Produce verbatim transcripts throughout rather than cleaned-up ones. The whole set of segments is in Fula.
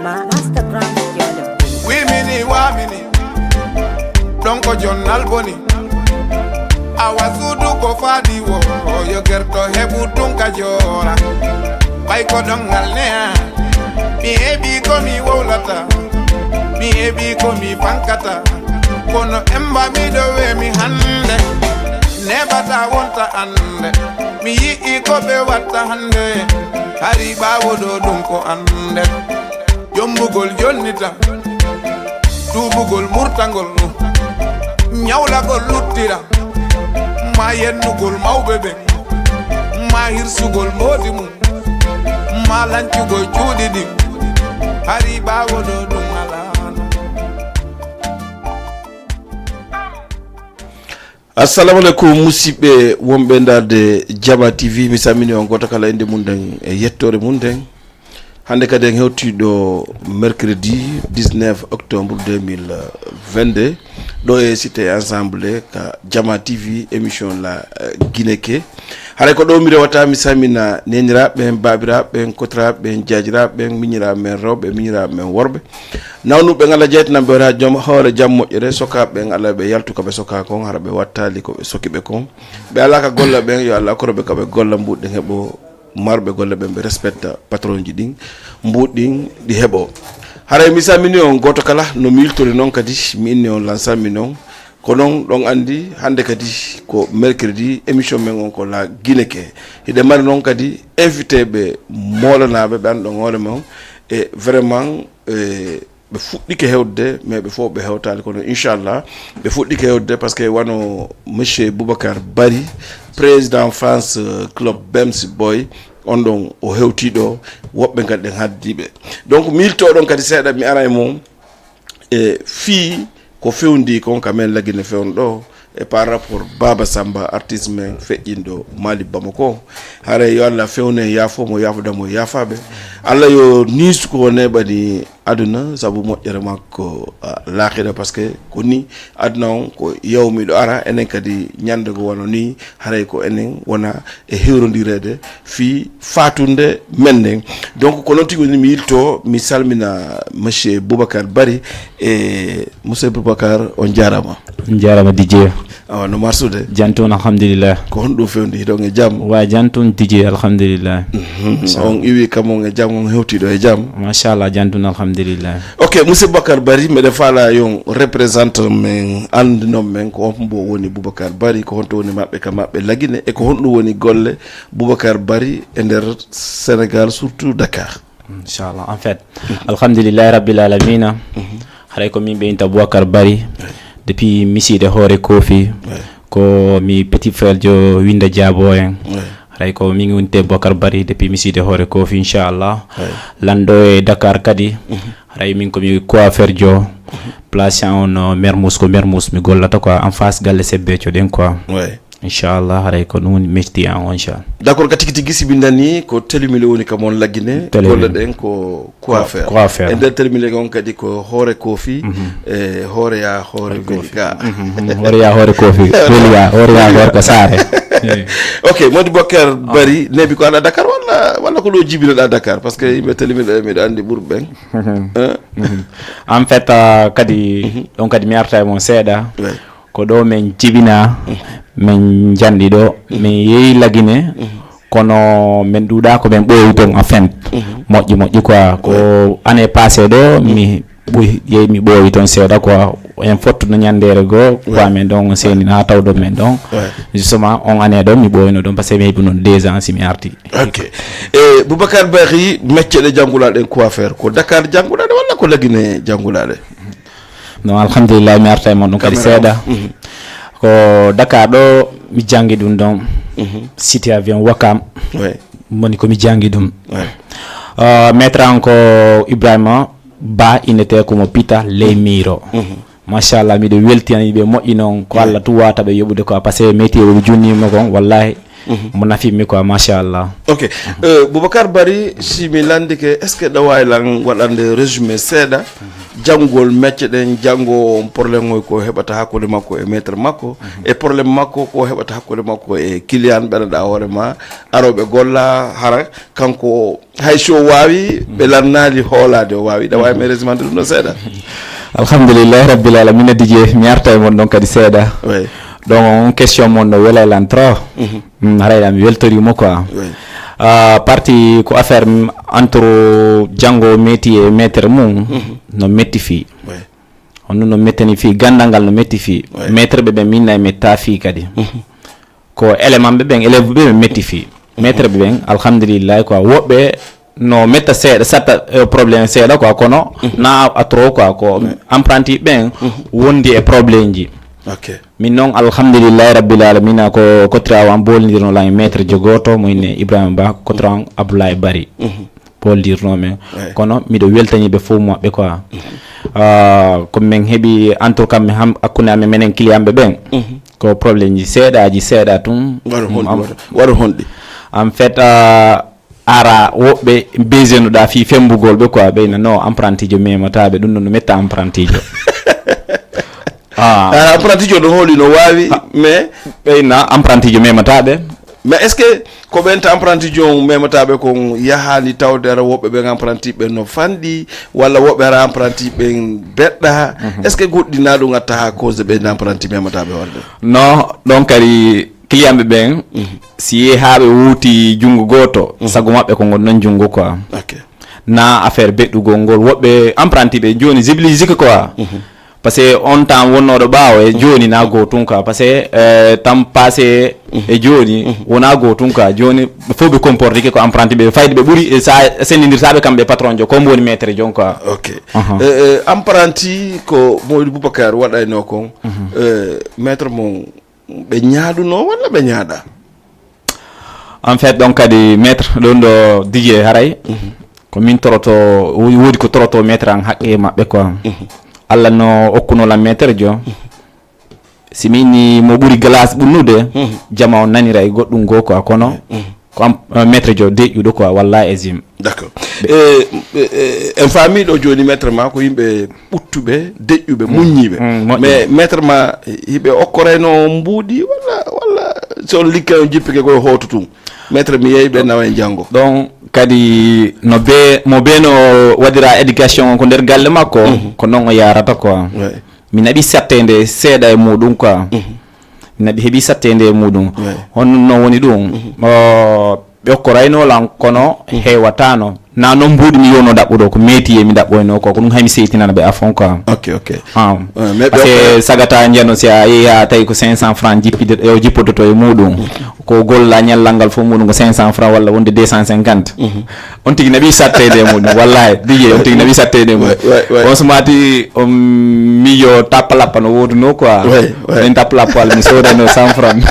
Master Brand Yolofdi. Wimini wamini, ɗon ko jonnal boni. Awa suudu ko faadi wo, yo gerto heɓu tun ka joora. Ɓay ko ɗon ngal neya, mi heɓi ko mi wowlata, mi heɓi ko mi fankata. Kono emba miɗo wemi hannde, nebata wonta annde. Mi yi'i ko ɓe watta hannde, hari ɓaawo ɗo ɗum ko annde. Jombugol jonnita, tuubugol murtangol, ñawlagol luttira, ma yennugol mawɓe ɓen, ma hirsugol moodi mum, ma lancugol cuuɗi ɗin, hari ɓaawo ɗo ɗum alaano. Assalamu aleykum, musidɓe wonɓe ndaarde Jama T V, mi salmini on gooto kala innde mum nden e yettoore mum nden. Hannde kadi en hewtii ɗo mercredi dix-neuf octobre deux mille vingt-deux, ɗo e Cité Ensemble ka Jama T V, émission La, euh, Guinée Ké. Haray ko ɗo mi rewata, mi salmina neeniraaɓe ɓen, baabiraaɓe ɓen, kotiraaɓe ɓen, jaajiraaɓe ɓen, miñiraaɓe men rewɓe, miñiraaɓe men worɓe. Nawnuɓe ɓen, Allah jeytanan ɓe hoore jam, hoore jam moƴƴere. Sokaaɓe ɓen, Allah ɓe yaltu ka ɓe sokaa kon, hara ɓe wattaali ko ɓe soki ɓe kon. Ɓe alaa ka golla ɓen, yo Allah okkono ɓe ka ɓe golla, mbuuɗi ɗin heɓo. Marɓe golle ɓen, ɓe respecta patronji ɗin, mbuuɗi ɗin ɗi heɓo. Haray mi salmini on gooto kala, no mi yiltori non kadi, mi inni on lan salmini on. Ko non ɗon anndi hannde kadi ko mercredi, émission men on ko La Guinée Ké. Hiɗen mari non kadi invité ɓe moolanaaɓe, ɓe annduɗon hoore mon. E vraiment, e, ɓe fuɗɗike hewtude, mais ɓe fof ɓe hewtaali, kono inchallah ɓe fuɗɗike hewtude, parce que wano monsieur Boubacar Bari, président France, euh, club Bems Boy, on ɗon o hewtii ɗo, woɓɓe kadi ɗen haddiiɓe. Donc mi yilto ɗon kadi seeɗa, mi ara e mon e fii ko fewndi kon ka men La Guinée Ké ɗo, e par rapport Baba Samba, artiste men feƴƴinɗo Mali Bamako. Haray yo Allah fewnu en, yaafo mo, yaafoda mo, yaafaaɓe. Allah yo niisu ko neeɓani aduna, sabu moƴƴere makko, ah, laakhira, parce que ko ni aduna on ko yaw miɗo ara, enen kadi ñande go wano ni, haray ko enen wona e hewrondireede fii faatunde men nden. Donc ko non tigi woni mi yilto, mi salmina monsieur Boubacar Bari. E monsieur Boubacar, on jaarama. On jaarama, D J. Awa, no marsude? Jam tun, alhamdulillah. Ko honɗum fewndi, hiɗon e jam? Wa jam tun, D J, alhamdulillah. Mhm. On iwi kam on e jam, on hewtiɗo e jam? Machallah, jam tun, alhamdulillah. Ok, monsieur Boubacar Bari, meɗen faala yon représente men, anndinon men ko hombo woni Boubacar Bari, ko honto woni maɓɓe ka maɓɓe La Guinée, e ko honɗum woni golle Boubacar Bari e nder Sénégal, surtout Dakar. Inchallah, en fait, alhamdulillahi rabbil alamina. Mhm. Haray ko min ɓe inta Boubacar Bari, depuis misiide hoore Kofi. Ouais. Ko mi petit frère jo Winda Diabo en. Ouais. Haray ko min wonte Boubacar Bari depuis misiide hoore Kofi, inchallah. Ouais. Lanɗo e Dakar kadi. Mhm. Haray min ko mi coiffeur jo. Mhm. Place on, euh, Mermoz, ko Mermoz mi gollata quoi, en face galle Sebbe co ɗen quoi. Ouais. Inchallah, haray ko ɗum woni mesti an o, inchallah. D'accord, ka tigi tigi, si min nani ko Telumile woni ka mon La Guinée, Telumile. Golle ɗen ko coiffeur. Coiffeur. E nder Telumile on kadi ko hoore Kofi, mhm, e hoore ya hoore Kofi. Weli ga. Mhm, mhm. Hoore ya hoore Kofi. Weli ya, hoore ya hoore ko saare. Eh. Ok, Modi Bokar Bari, nebi ko ala Dakar walla, walla ko ɗo jibinoɗa Dakar? Parce que yimɓe Telumile ɓe miɗo anndi ɓurɓe ɓen. Mhm. Eh? Mhm. En fait, euh, kadi, mhm, ɗon kadi mi arta e mon seeɗa. Ouais. Ko ɗo min jibina, min njanɗi ɗo, min yehi La Guinée, kono min ɗuuɗa ko min ɓooyi ton, en fin. Moƴƴi, moƴƴi quoi. Ko année passée ɗo, mi ɓooyi, yehi mi ɓooyi ton seeɗa quoi. En fottuno ñanndeere goo, quoi, min ɗon seenina tawɗo min ɗon. Ouais. Justement, on année ɗo, mi ɓooyno ɗon, parce que mi heɓi noon deux ans si mi arti. Ok. E Boubacar Bari, mecce ɗe jannguɗa ɗen coiffeur, ko Dakar jannguɗa ɗe walla ko La Guinée jannguɗa ɗe? Non, alhamdulillah, mi arta e mon ɗum kadi seeɗa. Mhm. Ko Dakar ɗo mi janngi ɗum ɗon. Mhm. Cité avion Wakam. Ouais. Woni ko mi janngi ɗum. Ouais. Euh, maître an ko Ibrahima Ba, innete ko mo Pita Ley Miro. Mhm. Machallah, miɗo weltani ɓe moƴƴi noon. Ko, ouais, Allah tu wata ɓe yoɓude quoi, parce que métier o mi junnima kon, wallahi. Mhm. Mo nafimmi quoi, machallah. Ok. Euh, Boubacar Bari, si mi landike, est-ce que ɗa wawi lan waɗande résumé seeɗa? Mhm. janngugol mecce ɗen, janngo on problème oy ko heɓata hakkunde makko e maître makko, e problème makko ko heɓata hakkunde makko e client ɓeɗaɗa hoore ma, arooɓe golla, hara kanko hay so o waawi, ɓe lannaali hoolaade o waawi. Ɗa waawi mi résumande ɗum ɗo seeɗa? Alhamdulillahi rabbil alamina, Didier, mi arta e mon ɗon kadi seeɗa. Oui. Donc on question mon no welay lan trop. Mm, haray ɗa mi weltorimo quoi. Oui. Ah, parti ko affaire, mm, entre janngo métier e maître mum, no metti fii. Oui. Honno no mettani fii, ganndal ngal no metti fii. Oui. Maître ɓe ɓen minna e metta fii kadi. Ko élément ɓe ɓen, élève ɓe ɓe metti fii. Maître ɓe ɓen, alhamdulillahi quoi, woɓɓe no metta seeɗa, satta, eh, problème seeɗa quoi, kono na a trop quoi, ko apprenti ɓen wondi e problème ji. Ok. Min noon, alhamdulillahi rabbil alamina, ko cotrawo am boldirno lan e maître jo gooto mo inne Ibrahima Ba, cotrawo am Abdoulaye Bari. Boldirno men. Ouais. Kono miɗo weltani ɓe fof maɓɓe quoi. Ah, ko min heɓi, en tout cas, mi ham hakkunde amen menen client ɓe ɓen, ko problème ji seeɗaji seeɗa tun. Waɗa honɗi Am- waɗa waɗa honɗi. En fait, ah, ara woɓɓe besoin ɗa fii fembugol ɓe quoi, ɓeyna no apprenti jo memataɓe, ɗum ɗon no metta apprenti jo. Ah. Ara apprenti jo no hooli no waawi, mais Ɓeyna apprenti jo memataɓe. Mais est-ce que ko ɓen ta apprenti jo memataɓe kon yahaani tawde ara woɓɓe ɓen apprenti ɓen no fanɗi, walla woɓɓe ara apprenti ɓen beɗɗa? Est-ce que goɗɗi na ɗum atta ha cause ɓen apprenti memataɓe hoore ɓen? No, ɗon kadi client ɓe ɓen, si yehi ha ɓe wuti junngo gooto, sago maɓɓe ko ngon non junngo quoi. Ok. Na affaire beɗɗugol ngol, woɓɓe apprenti ɓe jooni zibiliji quoi. Parce que on temps wonnoɗo ɓaawo e jooni na goo tun quoi. Parce que, euh, temps passé e jooni wona goo tun quoi. Jooni ɓe fof ɓe comportike ko apprenti ɓe, fayde ɓe ɓuri e sa sendindirtaɓe kamɓe patron jo, ko mbo woni maître jon quoi. Ok. Aha. Euh, euh, apprenti ko Mawdi Boubacar waɗayno kon, euh, maître mo ɓe ñaaɗuno walla ɓe ñaaɗa? En fait, ɗon kadi maître ɗon ɗo Didier haray, ko min toroto, wo- woodi ko toroto maître an haqqe maɓɓe quoi. Allah no okkuno lan maître jo. Si mi inni mo ɓuri glace ɓunnude, jama on nanira e goɗɗum goo quoi, kono ko am, euh, maître jo deƴƴuɗo quoi, wallahi azim. D'accord. Eh, eh, eh, en faami ɗo jooni maître ma ko yimɓe ɓuttuɓe, deƴƴuɓe, muññiiɓe. Mm, moƴƴi. Mais maître ma hiɓe okkorayno on mbuuɗi walla walla so on likka on jippike koye hooto tun? Maître mi yeeyi ɓe nawa e janngo. Ɗon kadi no be mo be no waɗira éducation on ko nder galle makko, ko non o yarata quoi. Ouais. Mi naɓi sattede seeɗa e muɗum quoi. Mi naɓi heɓi sattede e muɗum. Ouais. Honno woni ɗum? O, ɓe okkorayno lan kono heewatano. Na non mbuuɗi mi yowno ɗaɓɓuɗo, ko métier mi ɗaɓɓoyno ko, ko ɗum hay mi seytinana ɓe à fond quoi. Ok, ok. Ah. Ouais, mais Parce ɓe que sagata njano si a yeehi a tawi ko cinq cent francs jippide, o jippototo e muɗum. Ko golla ñallal ngal fof muɗum ko cinq cents francs walla wonde deux cent cinquante. On tigi naɓi sattede e muɗum, wallahi, Didier, on tigi naɓi sattede e muɗum. Ouais, ouais, ouais. On sumati, on mijo tappalappa no woduno quoi. Ouais, ouais. Min tappalappa walla mi sodayno cent francs.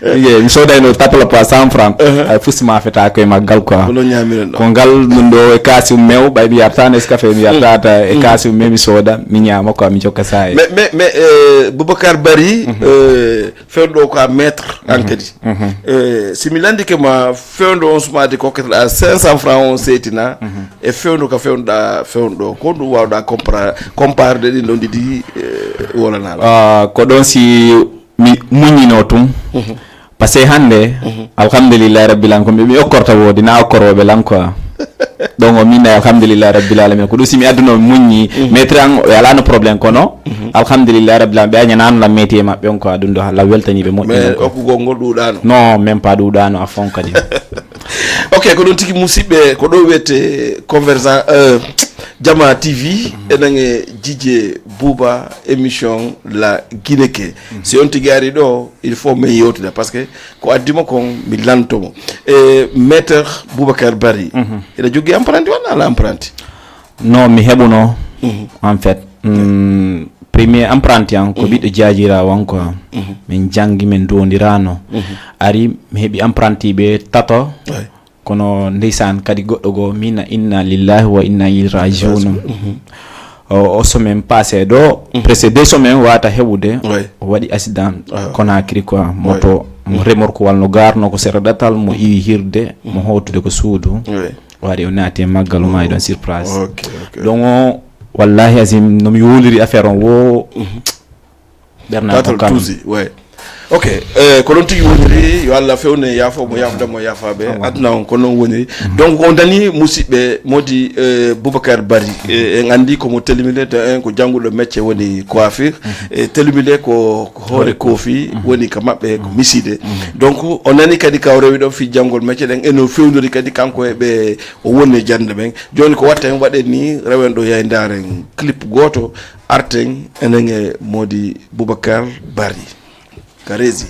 Didier, mi sodayno tappalappa cent francs. Ay fusi ma feta koye maggal quoi. Ko non ñaamiren ɗo. Ko ngal ɗum ɗo e kaasi mew, ɓay mi yarta Nescafé, mi yartata e kaasi mew, mi soda, mi ñaama quoi, mi jokka saye. Mais, mais, mais, euh, Boubacar Bari, euh, fewndo ko a maître an kadi. Euh, si mi landike ma fewndo on sumade kokketeɗa cinq cents francs on seytina, e fewndo ka fewndo ɗa fewndo ɗo, ko ɗum wawɗa compara- comparde ɗin ɗon ɗiɗi, euh, wolanaɗo? Ah, ko ɗon si mi muññino tun. Parce que hannde, alhamdulillahi rabbil alamin, ko mi okkorta woodi, na okkoroɓe lan quoi. Donc o min alhamdulillahi rabbil alamin, ko ɗum si mi adduno muññi, maître an o alano problème kono, alhamdulillahi rabbil alamin, ɓe añanano lan métier maɓɓe on quoi, ɗum ɗo la weltaniɓe moƴƴi Mais non quoi. Okkugol ngol ɗuɗano. Non, même pas ɗuɗano à fond kadi. Ok, ko ɗon tigi musidɓe, ko ɗo wiyete Convergence, euh, Jama T V, enen e Didier Bouba, émission La Guinée. Si on tigi ari ɗo, il faut min yewtida, parce que ko addimo kon mi lantomo. E maître Boubacar Bari, ina jogui emprunté walla ala emprunté? Non, mi heɓuno, en fait. Mm, premier apprenti an ko ɓiɗɗo jaajirawo an quoi. Min janngi, min dondirano. Ari mi heɓi apprenti ɓe tato. Ouais. Kono ndeysaan kadi goɗɗo goo mina inna lillahi wa inna ilayhi rajiun. O, o semaine passé ɗo, presque deux semaines wata heɓude, Ouais. o waɗi accident. Ah. Conakry quoi, moto mo remorque wal no garno ko sera ɗatal, mo iwi hirde, mo hootude ko suudu. Ouais. Waɗi o naati e maggal, o maayi ɗon sur place. Ok, ok. Donc o Wallahi azim, no mi wowliri affaire on wo. Ɓernam tatal hokkam. Tuusi, ouais. Ok, eh, ko noon tigi woniri. Yo Allah fewne yaafo mo, yaafda mo, yaafaɓe aduna on, ko noon woniri. Donc on dani musidɓe, modi, eh, Boubacar Bari, eh, en andi ko mo telimide, to en ko jannguɗo métier woni coiffure, e telimide ko hoore koofi woni ka maɓɓe ko miside. Donc o nani kadi ka o rewi ɗon fi janngol métier ɗen, eno fewndori kadi kanko e ɓe o woni e jannde ɓen. Jooni ko watta en, waɗen ni, rewen ɗo yayndaaren clip gooto, arten enen e modi Boubacar Bari. Ka régie.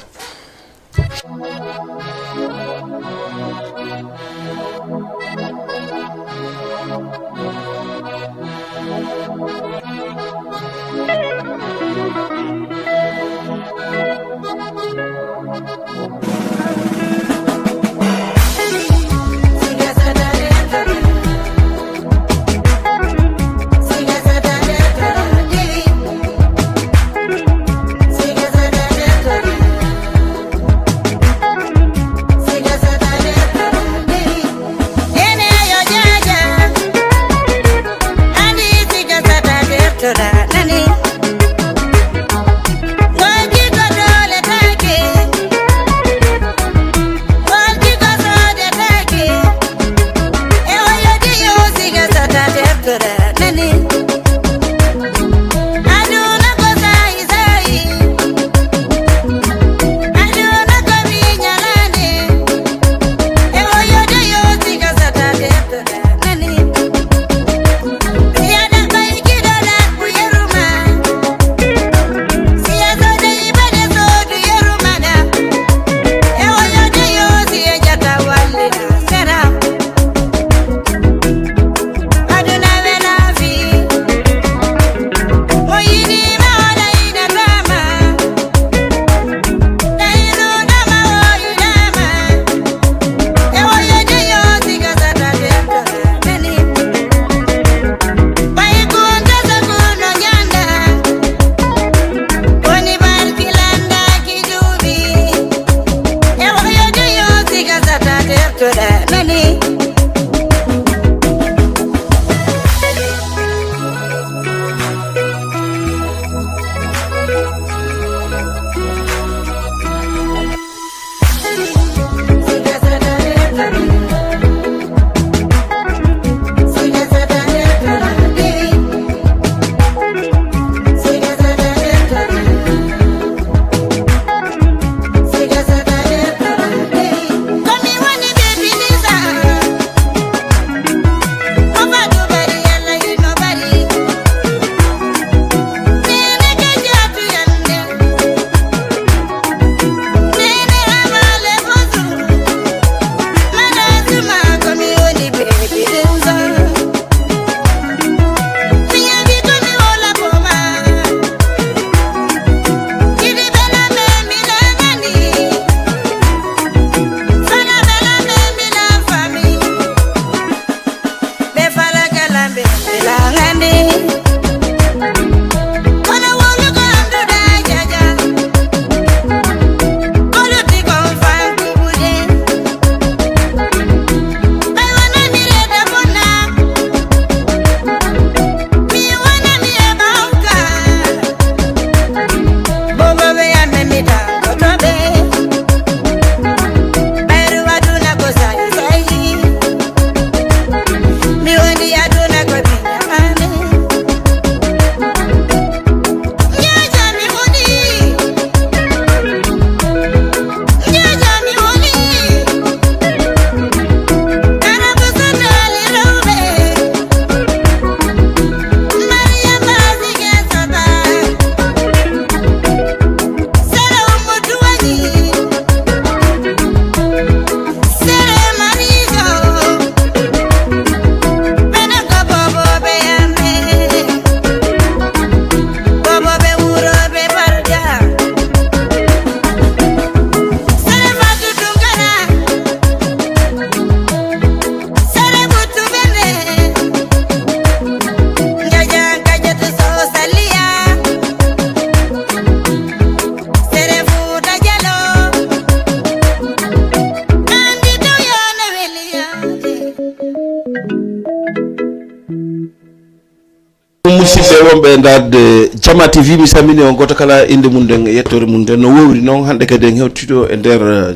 Wonɓe ndaarde Jama T V, mi salmini on gooto kala innde mum nden e yettoore mum nden. No wowri noon, hannde kadi en hewtido e nder, eh,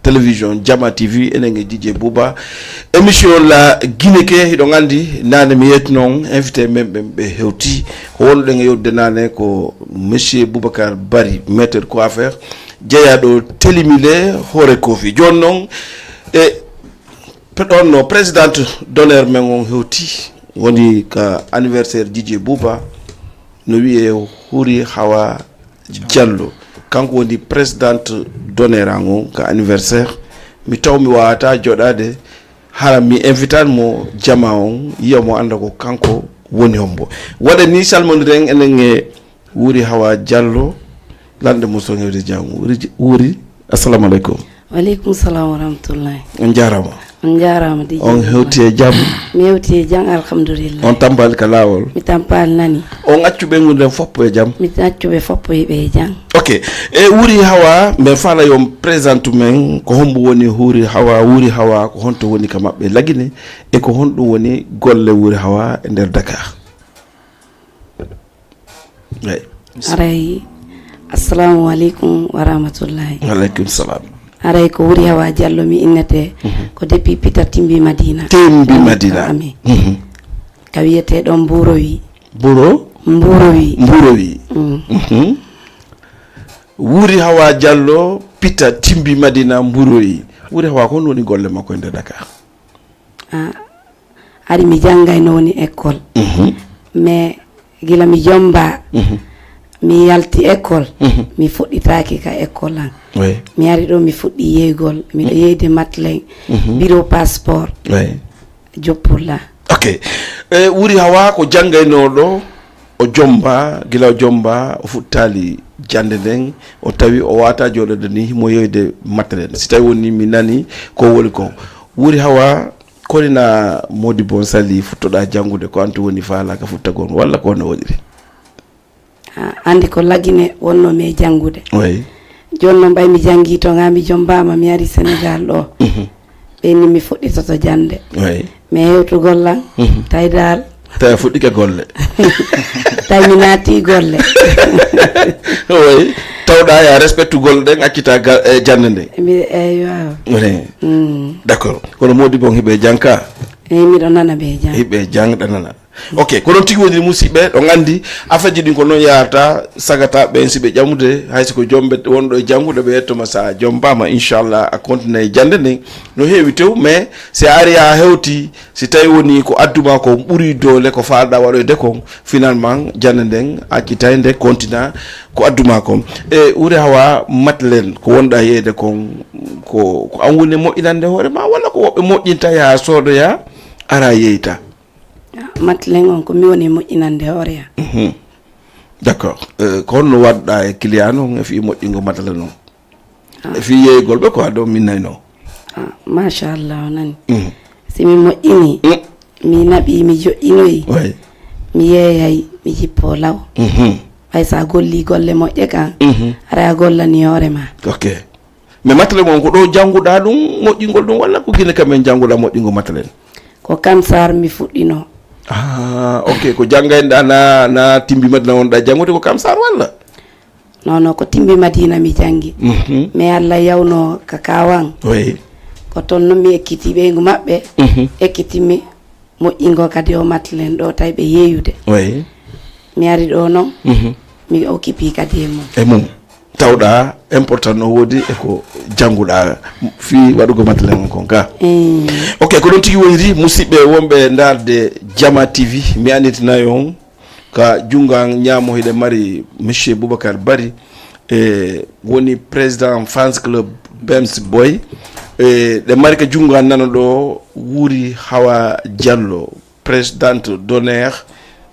télévision Jama T V, enen e D J Bouba. Émission La Guinée ke, hiɗon anndi, naane mi yetti noon invité men ɓen ɓe hewti. Ko wonɗen e yewtude naane ko Monsieur Boubacar Barry, maître coiffeur, jeyaaɗo Telimile Hoore Koofi. Jooni noon, e pe-, ɗon no présidente d'honneur men on hewti, woni ka anniversaire D J Bouba, no wiyee Huri Hawa Diallo. Kanko woni présidente d'honneur an on ka anniversaire. Mi taw mi waawata joɗaade hara mi invitaani mo jama on, yiya mo annda ko kanko woni hombo. Waɗa ni salmondiren enen e Wuri Hawa Diallo, lanɗe mo son hewde jam. Wuri, Wuri, assalamu aleykum. Wa aleykum salam wa rahmatullahi. On jaaraama. On jaaraama, D J. On hewti e jam? Mi hewti e jam, alhamdulillah. On tampaali ka laawol? Mi tampaali nani. On accu ɓeyngu nden foppo e jam? Mi accu ɓe foppo e ɓe e jam. Ok. E Wuri Hawa, mbe faala yo on présente men, ko hombo woni Wuri Hawa, Wuri Hawa, ko honto woni ka maɓɓe La Guinée, e ko honɗum woni golle Wuri Hawa e nder Dakar? Eyi. Aray, assalamu aleykum wa rahmatullahi. Wa aleykum salam. Aray ko Wuri Hawa Diallo mi innete, mhm, ko depuis Pita Timbi Madina. Timbi Madina. Ami. Mhm. Ka wiyete ɗon Mburowi. Mburo? Mburowi. Mburowi. Mm. Mhm. Wuri Hawa Diallo, Pita Timbi Madina, Mburowi. Wuri Hawa, ko honɗum woni golle makko e nder Dakar? Ah, hari mi janngayno woni école. Mhm. Mais gila mi jomba, mhm, mi yalti école, mhm, mi fuɗɗitaaki ka école an. Oui. Mi ari ɗo, mi fuɗɗi yeygol, miɗo, mm, yeyde Matelaine, mhm, bureau passeport. Oui. Joppulla. Ok. E, Wuri Hawa ko janngaynooɗo, o jomba, gila o jomba, o fuɗɗitaali jannde nden, o tawi o waawata jooɗoyde ni, himo yeyde Matelaine. Si tawi woni mi nani ko woni ko. Wuri Hawa, koni na Modibbo on sali fuɗɗoɗaa janngude, ko an tun woni faalaaka fuɗɗagol, walla ko no woniri? Ah, anndi ko La Guinée wonno mi e janngude. Oui. Jooni noon ɓay mi janngii toon, haa mi jommbaama, mi ari Senegaal ɗo. Mhm. Ɓe inni mi fuɗɗitoto jannde. Oui. Mi hewtugol lan, mhm, tawi daal. Tawi a fuɗɗike golle. Tawi mi naati golle. Oui. Tawɗaa ya respectu golle ɗen, accita ga-, e jannde nde. Mi, eywa. Oui. Mm. D'accord. Kono Modibbo on hiɓe jannga? Eyi, miɗo nana ɓe jannga. Hiɓe jannga, nana. Ok, ko ɗon tigi woni, musidɓe, ɗon anndi affaire ji ɗin ko noon yaarata, sagata ɓen si ɓe ƴamude, hay si ko jombe wonɗo e janngude, ɓe yettoma. Sa jombaama, inchallah, a continue e jannde nden. No heewi tew, mais si a ari a hewti, si tawi woni ko adduma ko ɓuri doole ko faalɗa waɗoyde kon, finalement, jannde nden accitay nde, continue ko adduma kon. E Wuri Hawa, Matelaine, ko wonɗa yeyde kon, ko, ko an woni e moƴƴinande hoore ma, walla ko woɓɓe moƴƴinta, yaa soodoya, ara yeyta? Ah, Matelaine on ko mi woni moƴƴinande hoore ya. Mhm. D'accord. Eh, ko honno waɗɗa e client on e fii moƴƴingo Matelaine on? Ah. E fii yeeygol ɓe ko ado min nayno. Ah, machallah, o nani. Mhm. Si mi moƴƴini, mm, mi naɓi, mi joƴƴinoyi, oui, mi yeeyay, mi jippo law. Mhm. Ɓay sa golli golle moƴƴe kan, mhm, aɗa gollani hoore ma. Ok. Mais Matelaine on, ko ɗo jannguɗaa ɗum, moƴƴingol ɗum, walla ko Gine Kamɓe jannguɗaa moƴƴingol Matelaine? Ko Kamsar mi fuɗɗino. Ah, ok. Ko janngaynɗaa na, na Timbi Madina wonɗaa janngude, ko Kamsar walla? Non, non, ko Timbi Madina mi janngi. Mhm. Mais Allah yawno ka Kawan. Oui. Ko toon non mi ekkitii ɓeyngu maɓɓe, mhm, ekkitii mi moƴƴingo kadi o Matelaine ɗo tawi ɓe yeeyude. Oui. Mi ari ɗo noon, mhm, mi occupé kadi e mum. E mum. Tawɗa important no woodi e ko jannguɗaa fii waɗugo Matelaine on kon ka. Mm. Ok, ko ɗon tigi woniri, musidɓe wonɓe ndaarde Jama T V, mi annitinay on ka junngo an ñaamo hiɗen mari Monsieur Boubacar Barry, e woni président fans club Bems Boy. E ɗen mari ka junngo an nano ɗo Wuri Hawa Diallo, présidente d'honneur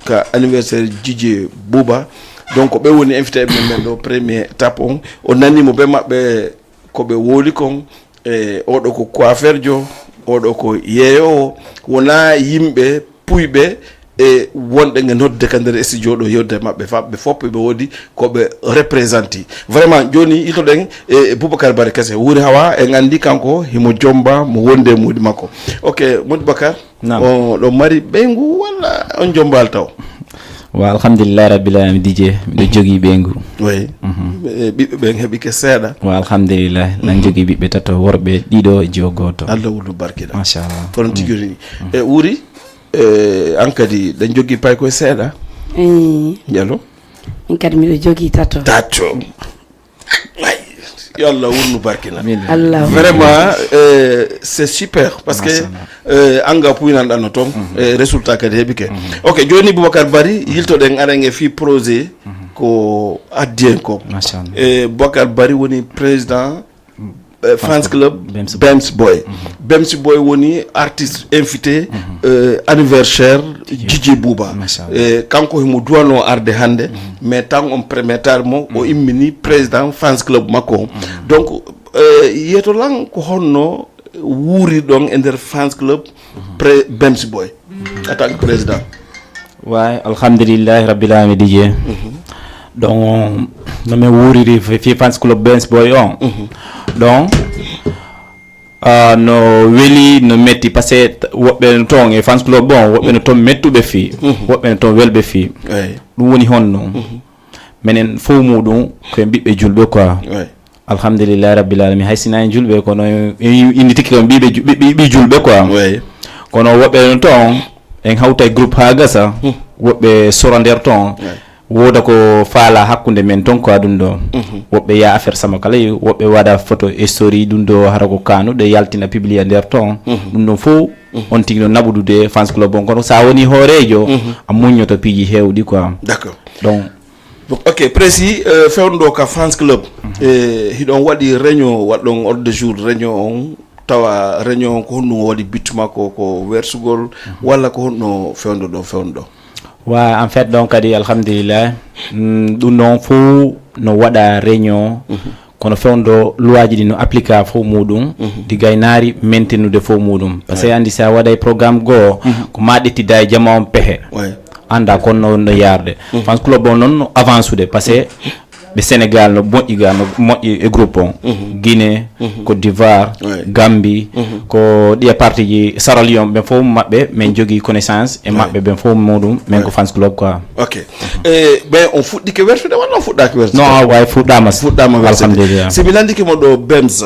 ka anniversaire Didier Bouba. Donc ɓe woni invité men men ɗo, premier étape on. O nani mo ɓe maɓɓe ko ɓe wowli kon. E oɗo ko coiffeurjo, oɗo ko yeeyoowo. Wonaa yimɓe puyɓe e wonɓe nge nodde ka nder studio ɗo yewde maɓɓe, fa ɓe fof ɓe woodi ko ɓe représenté. Vraiment, jooni yitoɗen e Boubacar Barry Kese, Wuri Hawa, en anndi kanko himo jomba mo wonde e moodi makko. Ok, moodi Bakar, naam, o ɗo mari ɓeyngu walla on jombaali taw? Wa alhamdulillahi rabbil alamin, D J. Miɗo jogii ɓeyngu. Oui. Mhm. Eh, ɓiɓɓe ɓen heɓike seeɗa. Wa alhamdulillahi. Lan jogii ɓiɓɓe tato, worɓe ɗiɗo e jiwo gooto. Allah wulu barkina. Machallah. Kono tigi woni. E wuri, eh, an kadi ɗen jogii pay koye seeɗa. Jallo. Min kadi miɗo jogii tato. Tato. Ay, yo Allah wurnu barkina. Amin. Allah. Vraiment, euh, c'est super parce que, euh, anga puinan ɗan no ton, euh, résultat kadi heɓike. Ok, joni Boubacar Bari, yiltoɗen aɗen e fi projet ko addi en ko. Machallah. E Boubacar Bari woni président, euh, fans club Bems Boy. Bems Boy woni artiste invité, euh, anniversaire Djidji Bouba. Machallah. E kanko himo duwano arde hande, mais tan on permettar mo o immini président fans club makko on. Donc, euh, yeto lan ko honno wuuriɗon e nder fans club pré Bems Boy en tant que président? Way, alhamdulillahi rabbil alamin, D J. Donc, no min wuuriri fi, fi fans club Bems Boy on. Donc, ah, no weli, no metti, parce que t-, woɓɓe no ton e fans club on, woɓɓe no ton mettuɓe fi, woɓɓe no ton welɓe fi. Ɗum woni honno? Menen fof muɗum ko en ɓiɓɓe julɓe quoi. Alhamdulillahi rabbil alamin. Hay sina en julɓe, kono en, en indi tigi ko en ɓiɓe ju-, ɓi, ɓi, ɓi julɓe quoi. Kono woɓɓe no ton, en hawta e groupe ha gasa, woɓɓe sora nder ton, woda ko faala hakkunde men ton quoi ɗum ɗo. Woɓɓe ya affaire sama kala, woɓɓe waɗa photo e story ɗum ɗo, hara ko kanuɗe yaltina publia nder ton. Ɗum ɗon fof, on tigi no naɓudude fans club on. Kono sa woni hoorejo, a muññoto piiji hewɗi quoi. D'accord. Donc, Bon, ok, Prési, euh, fewndo ka fans club. E, hiɗon waɗi réunion, waɗɗon ordre de jour réunion on, tawa réunion on ko honɗum o waɗi but makko, ko wersugol, walla ko honno fewndo ɗo, fewndo ɗo? Wa, en fait, donc, kadi, alhamdulillah, mm, ɗum ɗon fof no waɗa réunion, kono fewndo loi ji ɗi no applique fof muɗum, ɗi gaynaari maintenude fof muɗum. Parce que andi sa waɗay programme goo, ko ma ƴettida e jama on pehe. Anda kon no, no yarde. Fans club on noon no avancude, parce que ɓe Sénégal no moƴƴi ga, no moƴƴi e groupe on. Guinée, Côte d'Ivoire, Gambie, ko ɗiya partie ji Sierra Leone, ɓen fof maɓɓe, min jogii connaissance e maɓɓe, ɓen fof muɗum, min ko fans club quoi. Ok. E, ɓe on fuɗɗike wertude walla on fuɗɗaaki wertude? Non, way fuɗɗama. Fuɗɗama wertude. Alhamdulillah. Si mi landike mo ɗo Bems,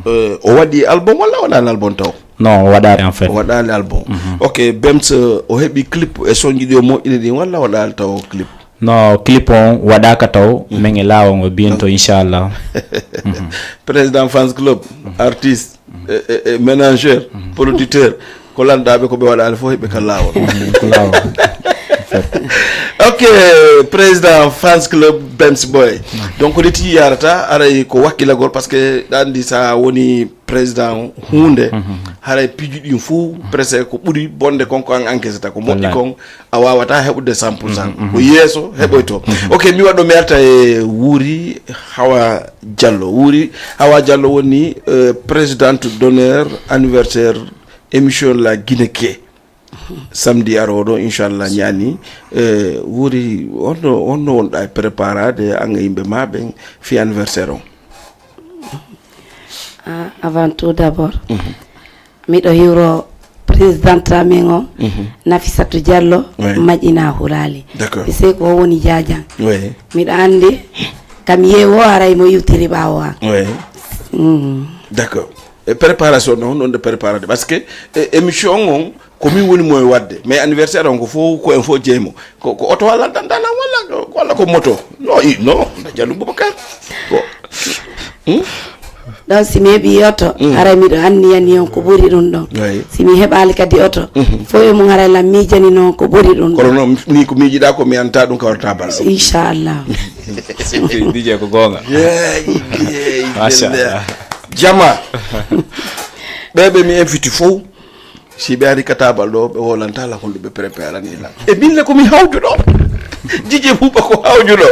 eh, o waɗi album walla o waɗaali album taw? Non, o waɗaali en fait. O waɗaali album. Ok, Bems, o heɓi clip e sonji ɗi o moƴƴini ɗin walla o waɗaali taw clip? Non, clip on waɗaaka taw, min e laawol ngo bientôt, inchallah. Président fans club, artiste, e, e, e manager, producteur, ko lanɗaaɓe ko ɓe waɗaali fof heɓe ka laawol. Ko laawol. Ok, président fans club Bems Boy. Donc, ko ɗi tigi yarata, aray ko wakkilagol, parce que ɗa andi sa woni président hunde, haray piiji ɗin fuu, presque ko ɓuri bonde kon ko an encaissata, ko moƴƴi kon a wawata heɓude cent pour cent. Ko yeeso heɓoyto. Ok, mi waɗɗo mi arta e Wuuri Hawa Diallo. Wuuri Hawa Diallo woni, euh, présidente d'honneur anniversaire émission La Guinée Ké. Samedi arooɗo, inchallah, ñaani. Euh, Wuuri, honno, honno wonɗa e préparade an e yimɓe ma ɓen fi anniversaire on? Ah, avant tout d'abord, miɗo hiwro présidente amin o, Nafissatou Diallo, Maƴina Hulaali. D'accord. Mi sey ko o woni Jaajan. Oui. Miɗo anndi, kam yeewo haray mo iwtiri ɓaawo an. Oui. Mm. D'accord. E préparation noon, noon nde préparade. Parce que, e, émission on, ko min woni mo e waɗde. Mais anniversaire on, ko fof, ko en fof jeeymo. Ko, ko oto walla dandalan walla, walla ko moto? Non, i, non, na Diallo Boubacar. Ko, hmm? Ɗon si mi heɓii oto, haray miɗo anniyani on ko ɓuri ɗum ɗon. Oui. Si mi heɓaali kadi oto, fof e mum haray lan miijani noon ko ɓuri ɗum ɗon. Kono noon, ni ko miijiɗaa ko mi anndaa ɗum ka warta balɗo. Inchallah. Surprise, D J ko goonga. Yeey, yeey, Machallah. Jama. Ɓe ɓe mi invite fof. Si ɓe ari ka taabal ɗo, ɓe wolanta la honɗo ɓe préparani la. E bille ko mi hawjuɗo. Jije Buuba ko hawjuɗo.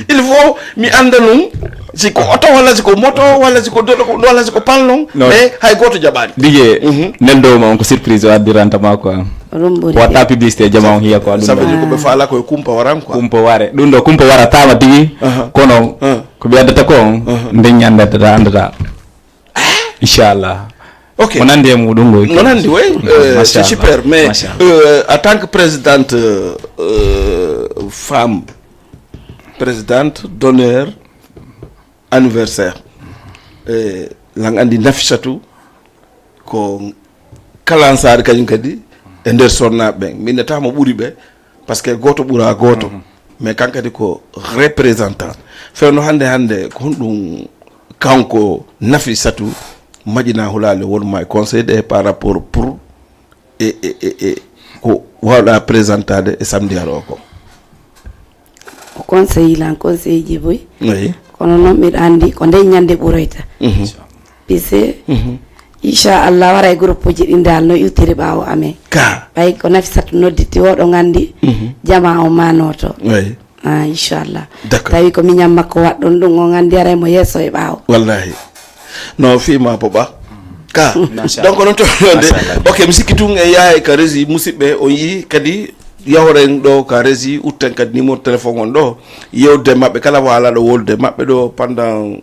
Il faut mi annda ɗum. Si ko oto walla si ko moto walla si ko doɗo walla si ko pal non. Non. Mais hay gooto jaɓaani. D J, neldo ma on ko surprise o addiranta ma quoi. Rumbude. Watta publicité jama on hiya quoi. Ça veut dire ko ɓe faala ko e kumpa waran quoi. Kumpa ware. Ɗum ɗo kumpa wara tama tigi. Aha. Kono ko ɓe addata ko on. Nde ñandata andata. Inchallah. Ok. Mo nandi e muɗum, oui. Mo nandi, oui. Euh, c'est super. Mais, euh, en tant que présidente, euh, Femme présidente d'honneur anniversaire. E lan anndi Nafisatu ko kalansaari kañum kadi e nder sonnaaɓe ɓen. Mi innata mo ɓuri ɓe, parce que gooto ɓura gooto. Mais kan kadi ko représentant. Fewndo hannde, hannde ko honɗum kanko Nafisatu Maƴina Hulaali wonma e conseil ɗe par rapport pour e, e, e, e ko wawɗa présentade e samedi haro o ko? Ko conseil lan, conseil ji boy. Oui. Kono noon mbiɗa anndi ko nde ñande ɓuroyta. Pise, inchallah, wara e groupe uji ɗin dal no iwtiri ɓaawo amen. Ka. Ɓay ko Nafisatu nodditi, oɗon anndi jama o manoto. Oui. Ah, inchallah. D'accord. Tawi ko miñam makko waɗɗon ɗum, on anndi aray mo yeeso e ɓaawo. Wallahi. No fima boɓa ka. Donc non to de. Ok, mi sikki tun e yaha e ka régie, musidɓe, on yii kadi yahoren ɗo ka régie, utten kadi numéro téléphone on ɗo, yewde maɓɓe kala mo ala ɗo wolde maɓɓe ɗo pendant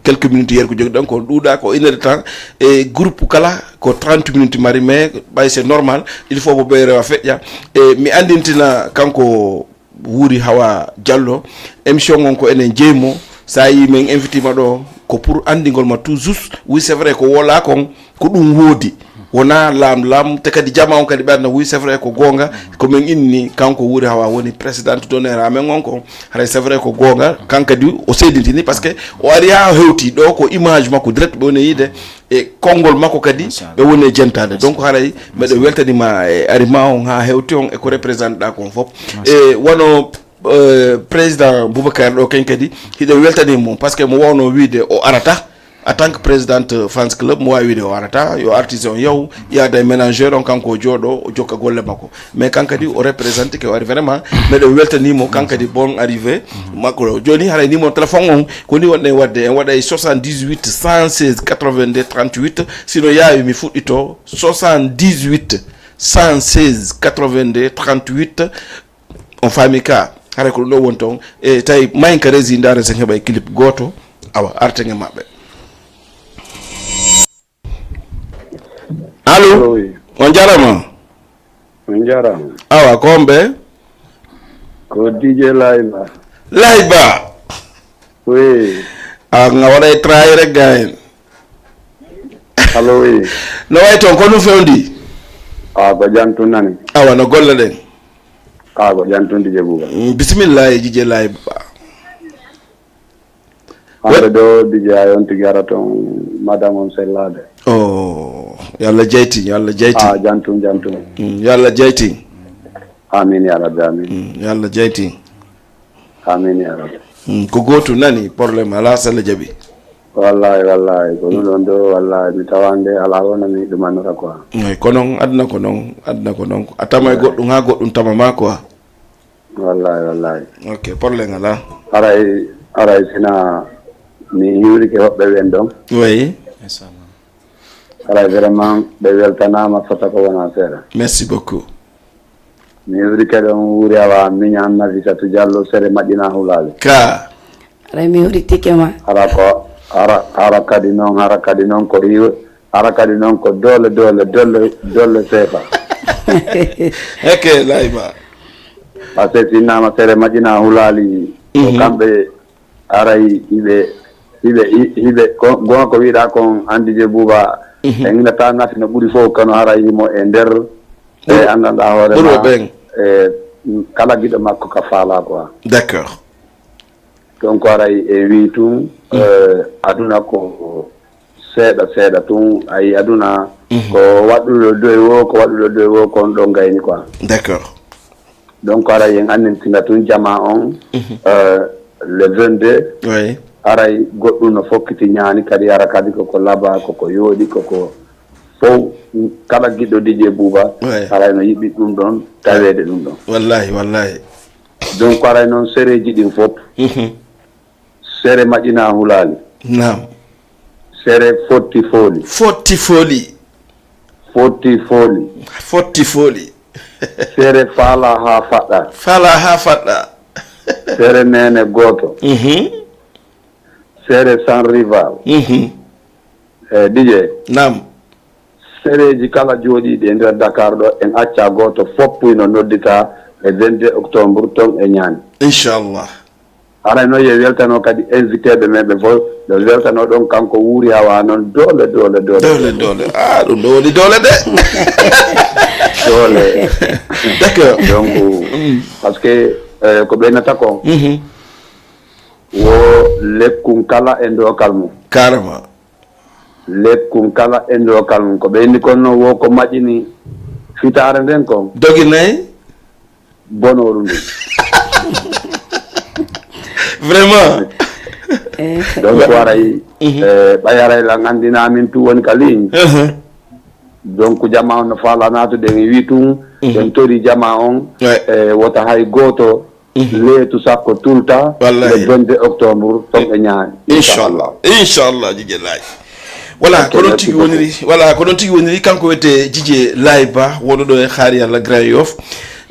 quelques minutes. Yer ko jogiɗon ko ɗuuɗa ko une heure de temps, e groupe kala ko trente minutes mari, mais ɓay c'est normal, il faut mo ɓe rewa feƴƴa. E mi anndintina kanko Wuuri Hawa Diallo, émission on ko enen jeymo. Sa yi min invitima ɗo ko pour anndingol ma tout juste. Oui, c'est vrai ko wola kon ko ɗum woodi, wona lam lam, te kadi jama on kadi ɓe anna. Oui, c'est vrai ko goonga, ko min inni kanko Wuuri Hawa woni présidente d'honneur amen on ko. Haray c'est vrai ko goonga, kan kadi o seedintini, parce que o ari ha hewti ɗo ko image makko direct ɓe woni yiide, e konngol makko kadi ɓe woni e jentaade. Donc haray mbeɗo weltanima e ari ma on ha hewti on e ko représente ɗa kon fof. E wano euh, président Boubacar ɗo ken kadi hiɗo weltani mo, parce que mo wawno wiide o arata en tant que présidente fans club, mo wawi wiide o arata, yo artiste on yaw yaada e ménageur on, kanko o jooɗo o jokka golle makko. Mais kan kadi o représente ke o ari vraiment, mbeɗo weltanimo kan kadi, bon arrivé makko ɗo. Joni haray numéro téléphone on ko ni wonɗen wadde, en waɗay soixante-dix-huit cent seize quatre-vingt-deux trente-huit. Sino yaawi mi fuɗɗito soixante-dix-huit cent seize quatre-vingt-deux trente-huit. On faami ka, haray ko ɗum ɗo woni toon. E tawi mayen ka régie ndaare sen heɓa e clip gooto. Awa, arten e maɓɓe. Allo. On jarama. On jarama. Awa, ko on ɓe? Ko DJ Layba. Layba. Oui. A nga waɗa e trahir rek gayen. Allo, oui. No way toon, ko ɗum fewndi? A ko jantu nani. Awa, no golle ɗen? A ko jantu DJ Bouba. Bismillah e DJ Layba. Hande do DJ a on tigi ara toon madame on sellade. O yo Allah jeytin, yo Allah jeytin. A jantu jantu. Yo Allah jeytin. Amin ya rabbi, amin. Yo Allah jeytin. Amin ya rabbi. Ko gootu nani, problème ala, sella jaɓi. Wallahi, wallahi, ko ɗum ɗon ɗo, wallahi, mi tawande ala wona mi ɗumannora quoi. Eyi, ko noon, aduna ko noon, aduna ko noon. A tama e goɗɗum haa goɗɗum tama ma quoi. Wallahi, wallahi. Ok, problème ala. Aray, aray sina mi hiwrike hoɓɓe wen ɗon. Oui. Aray vraiment ɓe weltanama fota ko wona seeɗa. Merci beaucoup. Mi hiwrike ɗon wuuri awa miñan Nafisatu Diallo sere Maƴina Hulaali. Ka. Aray mi hiwritike ma. Hara ko, hara, hara kadi noon, hara kadi noon ko hiw, hara kadi noon ko doole, doole, doole, doole seefa. Heke layma. Parce que si innama sere Maƴina Hulaali, ko kamɓe aray hiɓe, hiɓe, hiɓe, ko, gonga ko wiɗa kon andi je Buuba, e innata Nafi no ɓuri fof kono haray himo e nder, e anndanɗa hoore ma, e kala giɗo makko ka faala quoi. D'accord. Donc aray e wi tun, aduna ko seeɗa seeɗa tun, ayi aduna ko waɗɗuɗo doy wo, ko waɗɗuɗo doy wo, ko on ɗon gayni quoi. D'accord. Donc aray en anndintina tun jama on, le vingt-deux, Oui. aray goɗɗum no fokkiti ñaani kadi, ara kadi koko laba, koko yooɗi, koko fow, kala giɗɗo DJ Buuba, Oui. aray no yiɗi ɗum ɗon, taweede ɗum ɗon. Wallahi, wallahi. Donc aray noon sereeji ɗin fof, Mhm. sere Maƴina Hulaali, Naam. sere Fotti Fooli, Fotti Fooli. Fotti Fooli, Fotti Fooli. sere Faala haa Faɗɗa, Faala haa Faɗɗa. sere Neene Gooto, Mhm. sere Sans Rival. Mhm. E DJ, Naam. sereeji kala jooɗiiɗi e nder Dakar ɗo, en acca gooto fof no noddita e vingt-deux octobre ton e Ñaani. Inchallah. Haray noon yo weltano kadi invité ɓe men ɓe fof, yo weltano ɗon kanko Wuuri Hawa noon doole doole doole. Doole doole. Ah, ɗum ɗo woni doole de. Doole. D'accord. Donc, parce que, euh, ko ɓeynata ko, wo lekkun kala e ndookal mum. Carrément. Lekkun kala e ndookal mum. Ko ɓeyndi kon noon wo ko maƴini fitaare nden kon. Dogi nayi. Bonooru ndu. Vraiment. Donc, waray, eh, ɓay aray lan anndina min tu woni ka ligne. Donc, jama on no faala naatude, en wi tun, en tori jama on, e wota hay gooto leetu sakko tulta le vingt-deux octobre ton e Ñaani. Inchallah. Inchallah, Jije Laay. Voilà, ko ɗon tigi woniri. Voilà, ko ɗon tigi woniri. Kanko wiyetee Jije Laay Ba, wonɗo ɗo e Haari Allah Grand Yoff.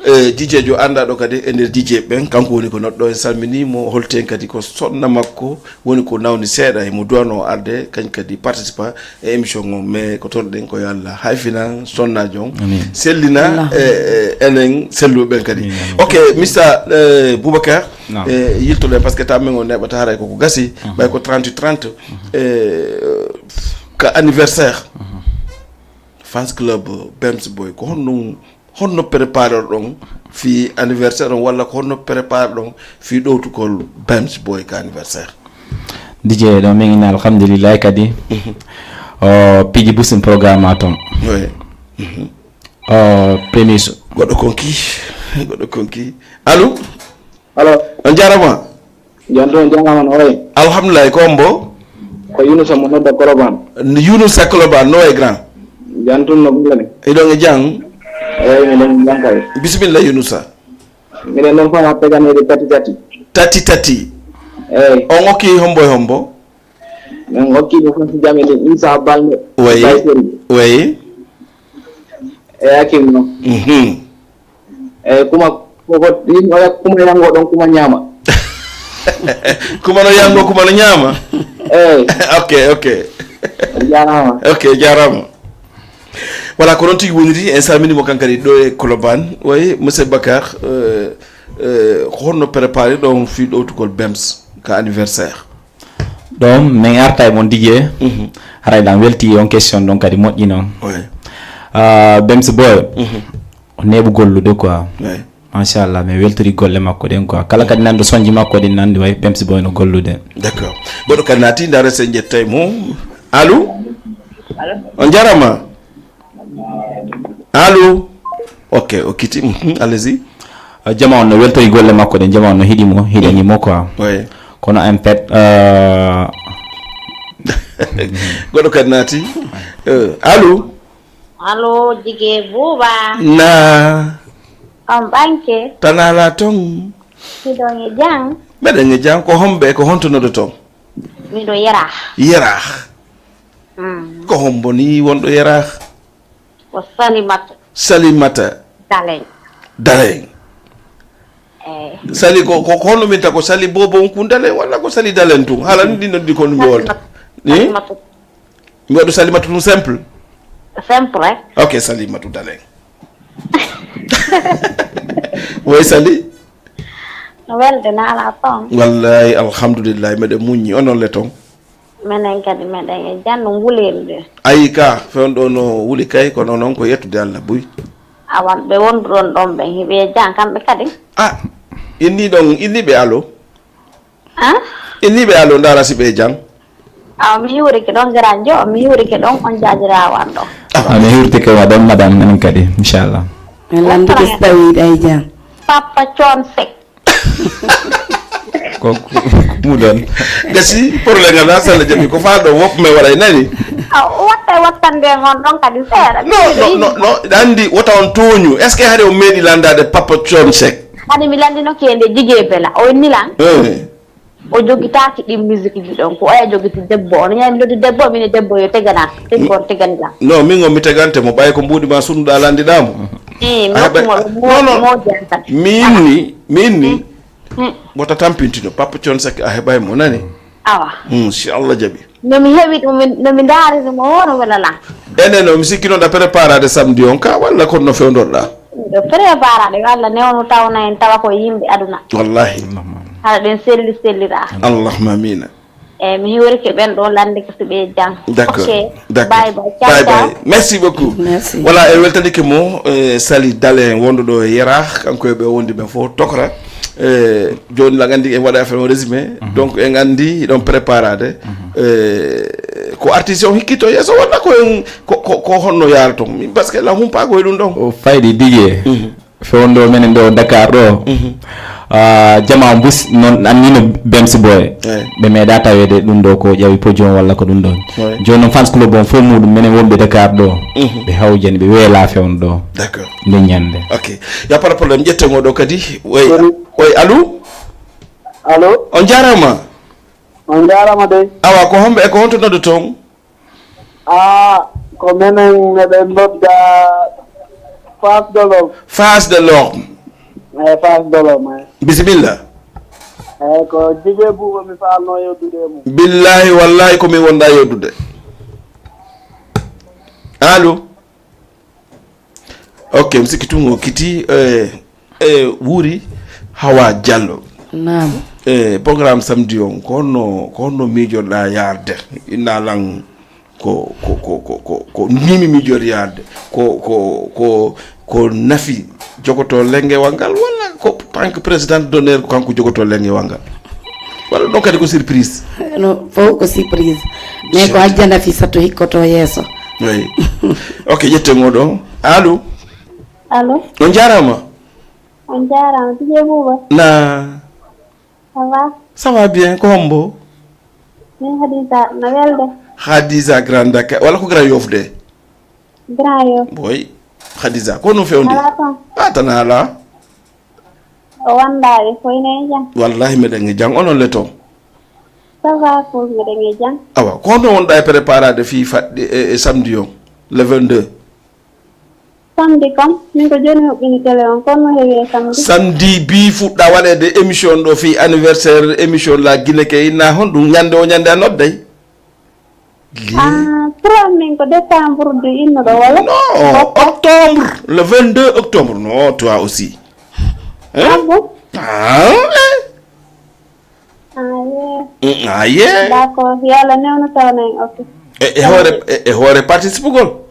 Eh, Jijeejo anndaɗo kadi e nder Jije ɓen, kanko woni ko noɗɗo. En salmini mo, holti en kadi ko sonna makko woni ko nawni seeɗa, emo duwano arde kañ kadi participa e émission o, mais ko torɗen ko yo Allah hayfina sonnaajo on, sellina e, e enen selluɓe ɓen kadi. Ok, Mister, eh, Boubacar, eh, yiltoɗen, parce que temps men o neeɓata, haray koko gasi, ɓay ko trente trente, eh, ka anniversaire fans club Bems Boy, ko honno, honno préparé ɗon fii anniversaire on, walla ko honno préparé ɗon fii ɗowtugol Bems Boy ka anniversaire? Dj, ɗo min ina alhamdulillahi kadi. O piiji busin programme a ton. Oui. O prémisse. Goɗɗo konki, goɗɗo konki. Allo? Allo? On jarama. Jan toon, jam on, oye? Alhamdulillah, ko hombo? Ko Yunusa mo nodda Koloban. Yunusa Koloban, no e grand? Jan toon no golle ne? Iɗon e jam? Eyi, miɗon e jam kay. Bisimilla Yunusa. Miɗen ɗon fama teganeede tati tati. Tati tati? Eyi. On okki hombo e hombo? Min okki ɓe fof jam e ɗum, Isa Balde. Oyi. Oyi. E Hakim no. Mhm. Eyi, kuma, koko, ɗin oya kuma yango ɗon, kuma ñaama. Kuma no yango, kuma no ñaama? Eyi. Ok, ok. Jarama. Ok, jarama. Voilà, ko noon tigi woniri. En salmini mo kankadi ɗo e Colobane. Oui, monsieur Bakar, euh, euh, ko honno préparé ɗon fii ɗowtugol Bems ka anniversaire? Ɗon, min arta e mon Didier. Mhm. Haray ɗan welti on question ɗon kadi moƴƴi noon. Oui. Ah, Bems Boy, mhm, o neeɓu gollude quoi. Oui. Machallah, min weltori golle makko ɗen quoi. Kala kadi nanɗo sonji makko ɗin nanɗi way Bems Boy no gollude. D'accord. Goɗɗo kadi naati, ndaaren so en ƴettay mo. Allo? Allo? On jarama. Allo? Ok, o kiti. Mhm, allez-y. Ah, jama on no weltori golle makko ɗen, jama on no hiɗi mo, hiɗani mo quoi. Oui. Kono en fait, euh, goɗɗo kadi naati. Euh, allo? Allo, Jige Buuba. Na. On ɓanke? Tan ala ton. Miɗon e jam? Meɗen e jam. Ko homɓe, ko honto nodoton? Miɗo Yerah. Yerah. Mm. Ko hombo ni wonɗo Yerah? Ko Salimata. Salimata. Daleŋ. Daleŋ. Eyi. Sali ko, ko, ko honno min ta ko Sali Bobo on kun Daleŋ walla ko Sali Daleŋ tun? Hala ni ɗin ɗon ɗi ko ɗum ɓe wolta. Salimata. Ni? Salimata. Mi waɗu Salimata tun simple? Simple, eh? Ok, Salimatu Daleŋ. Woy Sali? No welde na ala ton. Wallahi, alhamdulillahi, meɗen muññi. Onon le ton? Menen kadi meɗen e jam no wulirde. Ayi ka, fewndo ɗo no wuli kay, kono noon ko yettude Allah buy. Awan ɓe wonduɗon ɗon ɓen, hiɓe e jam kamɓe kadi? Ah, inni ɗon, inni ɓe allo? Ah? Inni ɓe allo, ndaara si ɓe e jam. Awa, mi hiwrike ɗon, Garadio, mi hiwrike ɗon, on jaajiraawo an ɗon. Ah, mi hiwrike wa ɗon, madame, menen kadi, inchallah. Min lanndike so tawi ɗa e jam. Papa Thione Seck. Ko muɗon. Gasi, problème ngal, na salla jaɓi, ko faa ɗo, wop me waɗa, nani? A watta e wattande ngon ɗon kadi seeɗa. Non, non, non, non, ɗa anndi, wota on tooñu. Est-ce que hari on meeɗi lanndaade Papa Thione Seck? Kadi mi lanndinoke e nde Jigee Bela, o inni lan. Eh. O jogitaaki ɗin musique ji ɗon, ko oya jogiti debbo. Ono ñaami noddi debbo, min e debbo yo tegana. Ɗin kon tegani lan. Non, min on mi tegante mo, ɓay ko mbuuɗi ma sunnuɗa lanndiɗa mo. Eh, mi hokki mo ɗo mo, non, non, mo janta. Min ni, min ni. Mm. Wota tampintino, Papa Thione Seck a heɓay mo, nani? Awa. Mm, si Allah jaɓi. No mi heɓi ɗum, no mi ndaarini mo, wono wela lan. Enen no mi sikki noon ɗa préparade samedi on ka, walla kono no fewndorɗa? Miɗo préparade, yo Allah newnu tawna en tawa ko yimɓe aduna. Wallahi. Allahumma amin. Haɗa ɗen selli sellira. Allahumma amina. Eyyi, mi hiwrike ɓen ɗo lande ko siɓe jang. D'accord. Ok. D'accord. Bye bye. Ciao, bye ciao. Bye. Merci beaucoup. Merci. Voilà, en weltanike mo, eh, Sali Dale wonɗo ɗo e Yera, kanko e ɓe wondi ɓe fof tokra. Eh, joni la gandi en waɗa affaire o résumé. Mhm. Donc en andi ɗon préparade. Mhm. Eh, ko artiste on hikkito yeeso walla ko en ko ko, ko honno yaara ton? Parce que la humpa ko e ɗum ɗon. O fayɗi digi e. Mhm. Fewndo menen ɗo Dakar ɗo. Mhm. Ah, jama bus non annino Bemsi Boye. Eyi. Ɓe meeɗa taweede ɗum ɗo ko ƴawi podium walla ko ɗum ɗon. Eyi. Joni noon fans club on fof muɗum menen wonɓe Dakar ɗo. Mhm. Ɓe hawjani ɓe weela fewndo ɗo. D'accord. Nde ñande. Ok. Ya pas de problème. Ƴetten oɗo kadi. Oy, oy, allo? Allo? On jarama. On jarama de. Awa ko homɓe e ko honto noddo ton? Ah, ko menen meɗen nodda Face de l'Orme. Face de l'Orme. Eh, Face de l'Orme, eh. Bisimilla. Eh, ko Jije Buuba mi faalno yewtude e mum. Billahi, wallahi, ko min wonɗa yewtude. Allo? Ok, mi sikki tun o kiti, eh, eh, Wuuri Hawa Diallo. Naam. Eh, programme samedi on, ko honno, ko honno miijoɗa yaarde? Inna lan ko, ko, ko, ko, ko, ko nimi miijoɗa yaarde? Ko, ko, ko, ko Nafi jogoto lengewal ngal walla ko, en tant que président d'honneur, ko kanko jogoto lengewal ngal? Walla ɗon kadi ko surprise? No, fof ko surprise. Mais ko Hajja Nafi sato hikkoto yeeso. Oui. Ok, ƴetten oɗo. Allo? Allo? On jarama. On jarama, Tije Buuba. Na? Ça va? Ça va bien, ko hombo? Min Hadiza, no welde? Hadiza Grand Dakar, walla ko Grand Yoff de? Grand Yoff. Boy, Hadiza, ko no fewndi? Ala ton. Ah, tan ala. O wonɗa e fof ene e jam. Wallahi, meɗen e jam. Onon le ton? Ça va, ko meɗen e jam. Awa, ko honno wonɗa e préparade fii faɗɗi e, e samedi on, le vingt-deux? Samedi kam, min ko joni huɓɓini télé on, kono no heewi e samedi. Samedi bi fuɗɗa waɗede émission ɗo fii anniversaire émission La Guinée ke inna honɗum ñande o ñande a nodday? Ah, trois min ko décembre de innuɗo wala? Non, octobre, le vingt-deux octobre. Non, toi aussi. Hein? Ah bon? Ah, eh. Ah, yeah. Mm, ah, yeah. D'accord, yo Allah newno tawna en, ok. E, e hoore, e, e hoore participugol?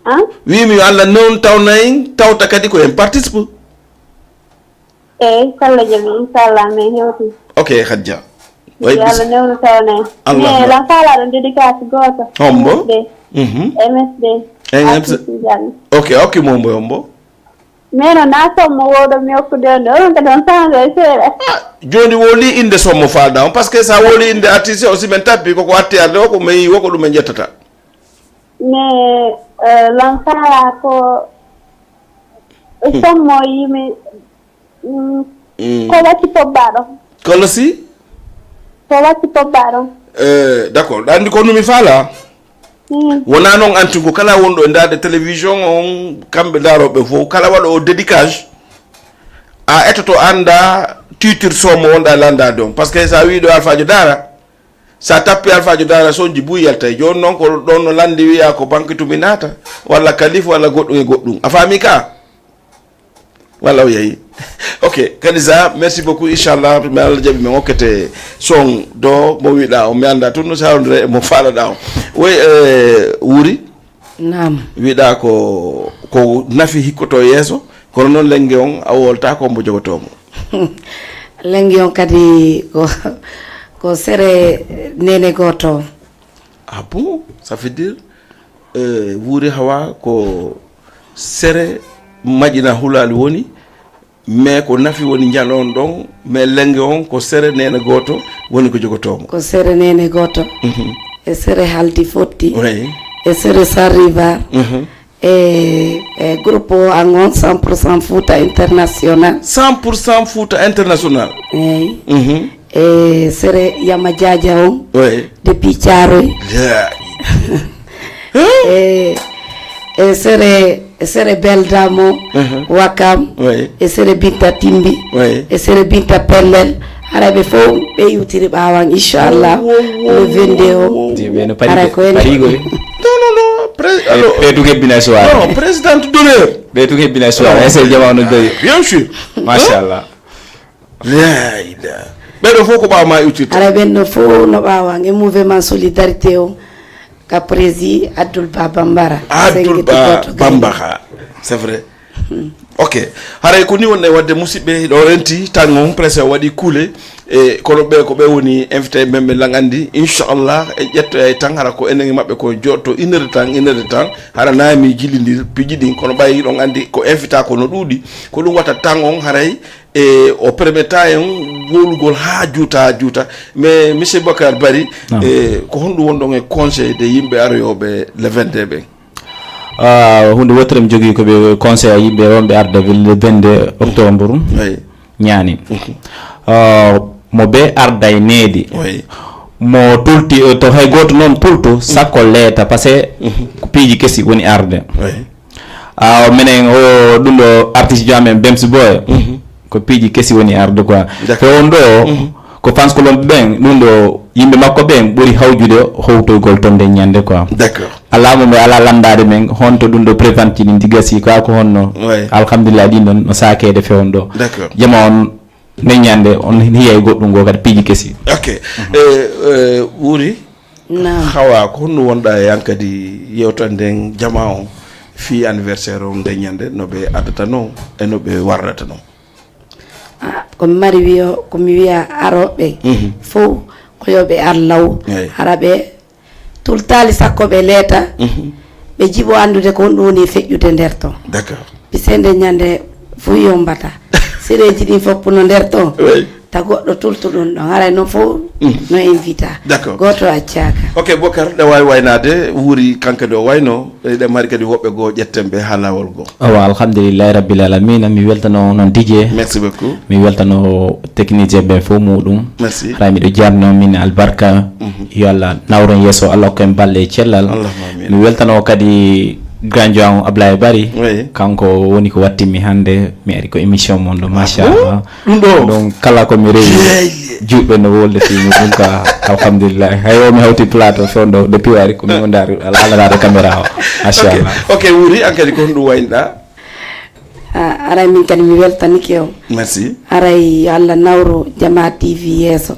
Ah? Wimi yo Allah newno tawna en, tawta kadi ko en participe. Eyyi, so Allah jaɓi, inchallah, min hewti. Ok, Hadja. Yo Allah newno tawna en. Allahumma. Mais lan faalaɗo dédicace gooto. Hombo? M S D. Mhm. M S D. M S D. Artiste Diallo. Ok, ok, mo hombo, hombo. Mais non, na sommo wowɗo mi hokkude on ɗo, on kadi on change e seeɗa. Ah, joni woli inde sommo faalɗa on, parce que sa woli inde artiste o, si men tappi koko atti arde o, ko men yi o, ko ɗum en ƴettata. Mais, euh, lan faala ko sommo yimi. Mm. Mm. Ko watti pobbaɗo. Kolosi? Ko watti pobbaɗo. Eh, d'accord. Ɗa andi ko numi faala? Mm. Wona noon anti ko kala wonɗo e ndaarde télévision on, kamɓe ndaarooɓe fof, kala waɗo o dédicace, a etoto annda titre sommo wonɗa landaade on. Parce que sa wi ɗo Alfaajo Daara, sa tappi Alfaajo Daara, sonji buy yaltay. Jooni noon ko ɗon no landi wiya ko banque tumi naata, walla kalif, walla goɗɗum e goɗɗum. A faami ka? Walla o yehi. Ok, Kadisa, merci beaucoup. Inchallah, mi Allah jaɓi mi hokkete son do mo wiɗa o, mi anda tun no sawndire e mo faalaɗa o. Woy, eh, Wuuri? Naam. Wiɗa ko, ko Nafi hikkoto yeeso, kono noon lenge on a wolta ko mbo jogotomo. Lenge on kadi ko, ko sere nene goto. Ah bon? Ça veut dire, euh, Wuuri Hawa ko sere Maƴina Hulaali woni, mais ko Nafi woni njalon ɗon, mais lenge on ko sere nene goto woni ko jogotomo. Ko sere nene goto. Mhm. E sere Haldi Fotti. Oui. E sere Sarribar. Mhm. E, e groupe o an on cent pour cent Fouta International. Cent pour cent Fouta International. Eyyi. Mhm. E sere Yama Diadia on. Oui. Depuis Thiaroye. Yeah. E, e sere, e sere Beldam o, mhm, Wakam, oui, e sere Binta Timbi, oui, e sere Binta Pellel. Haray ɓe fof ɓe iwtiri ɓawan, inchallah, wo, wo, le vingt-deux o. Wo, wo, wo. Haray ko en. Parigo. Non, non, non. Pré- alors, ɓe tun hebbina e soirée. Non, présidente d'honneur. Ɓe tun hebbina e soirée. Ese jama no doyi. Bien sûr. Machallah. Layla. Ɓeɗo fof ko ɓawa ma iwtirta. Ara ɓen ɗo fof no ɓawa nge mouvement solidarité o, ka prési Abdoul Ba Bambara. Abdoul Ba Bambara. C'est vrai. Ok. Haray ko ni wonde wadde, musidɓe, ɗo renti tan on presse o waɗi kuule. E kono ɓe ko ɓe woni invité men ɓe lan andi, inchallah en ƴettoyay tan hara ko enen e maɓɓe ko jotto une heure de temps, une heure de temps. Hara nami jillindir piiji ɗin, kono ɓay ɗon andi ko invita ko no ɗuuɗi. Ko ɗum watta tan on haray e o permetta en wowlugol ha juuta ha juuta. Mais monsieur Bocar Bari, e ko honɗum wonɗon e conseil de yimɓe aroyoɓe le vingt-deux ɓen? Ah, hunde wottere mi jogii ko ɓe conseil a yimɓe wonɓe arde ville le vingt-deux octobre. Ñaani. Ah, mo be arday needi. Mo tulti, eh, to hay gooto noon tultu, sakko leeta, parce que ko piiji kesi woni arde. Ah, minen o ɗum ɗo artiste jo amen Bems Boy. Ko piiji kesi woni arde quoi. D'accord. Fewndo o, ko fans club ɓen, ɗum ɗo yimɓe makko ɓen ɓuri hawjude howtoygol ton nden ñande quoi. D'accord. Alaa mo ɓe alaa lanndaade men, honto ɗum ɗo prévente ɗin diga si kaa ko honno? Alhamdulillah, ɗin ɗon no saakeede fewndo. D'accord. Jama on nden ñande on hiya e goɗɗum goo kadi piiji kesi. Ok. Eh, eh, Wuri? Naam. Hawa, ko honno wonɗa e an kadi yewtande en jama on fii anniversaire on nden ñande, no ɓe addata non e no ɓe wardata non? Ah, ko mi mari wiyo, ko mi wiya arooɓe fof ko yo ɓe ar law. Hara ɓe tultaali sakko ɓe leeta, ɓe jiɓo anndude ko honɗum woni e feƴƴude nder ton. D'accord. Bisende ñande fof yombata. Sereeji ɗin fof no nder ton. Ta goɗɗo tultu ɗum ɗon. Haray noon fof no invita. D'accord. Gooto accaaka. Ok, Bokar, ɗa waawi waynaade, Wuuri kanko de o wayno, eɗen mari kadi woɓɓe goo ƴetten ɓe haa laawol goo. Awa, alhamdulillahi rabbil alamina, mi weltano noon D J. Merci beaucoup. Mi weltano technicien ɓe fof muɗum. Merci. Haray miɗo jarno min albarka. Yo Allah nawron yeeso, Allah hokku en balle e cellal. Allahumma amin. Mi weltano kadi grand jo am Ablaye Bari. Oui. Kanko woni ko wattinmi hannde. Mi ari ko émission mon ɗo, machallah. Ɗum ɗo? Donc, kala ko mi rewi, juuɓe no wolde fii mum, ɗum ka, alhamdulillah. Hay o mi hawti plateau fewndo, depuis o ari, ko min o ndaari, alaa alanaade caméra o. Machallah. Ok, ok, Wuuri, an kadi ko honɗum waynoɗaa? Ah, aray min kadi mi weltanike on. Merci. Aray yo Allah nawru Jama T V yeeso.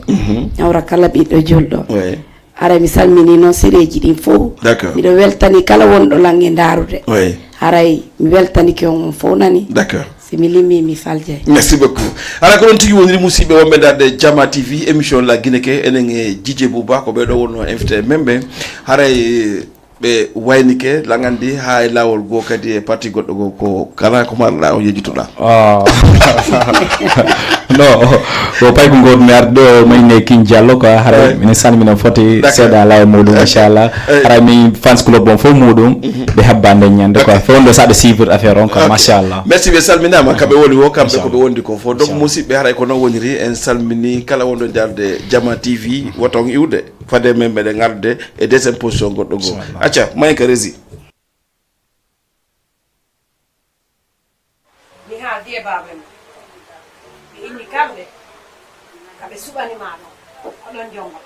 Nawra kala ɓiɗɗo julɗo. Oui. Haray mi salmini noon sereeji ɗin fof. D'accord. Miɗo weltani kala wonɗo lan e ndaarude. Oui. Haray mi weltanike on fof nani. D'accord. Si mi limmi mi faljay. Merci beaucoup. Haray ko ɗon tigi woniri musidɓe wonɓe ndaarde Jama T V, émission La Guinée ke, enen e Dj Bouba, ko ɓe ɗo wonno invité men ɓe. Haray ɓe waynike lan andi haa e laawol goo kadi e parti goɗɗo goo ko kala ko marɗa o yejjitoɗa. Ah. No, ko pay ko ngooɗumi arde ɗo, mayne King Diallo quoi, haray minen salmina foti seeɗa alaa e muɗum, machallah. Haray min fans club on fof muɗum, ɓe habba nde ñande quoi. Fewndo saɗa suivre affaire on quoi, machallah. Merci, ɓe salminaama, kamɓe woni wo, kamɓe ko ɓe wondi ko fof. Donc, musidɓe, haray ko noon woniri, en salmini kala wonɗo njaarde Jama T V, woto on iwde, fade men meɗen arde e deuxième position goɗɗo goo. Inchallah. Acca, mayen ka régie. Mi haaldi e baaba men. Ɓe inni kamɓe, ka ɓe suɓani ma ɗon. Oɗon jongo.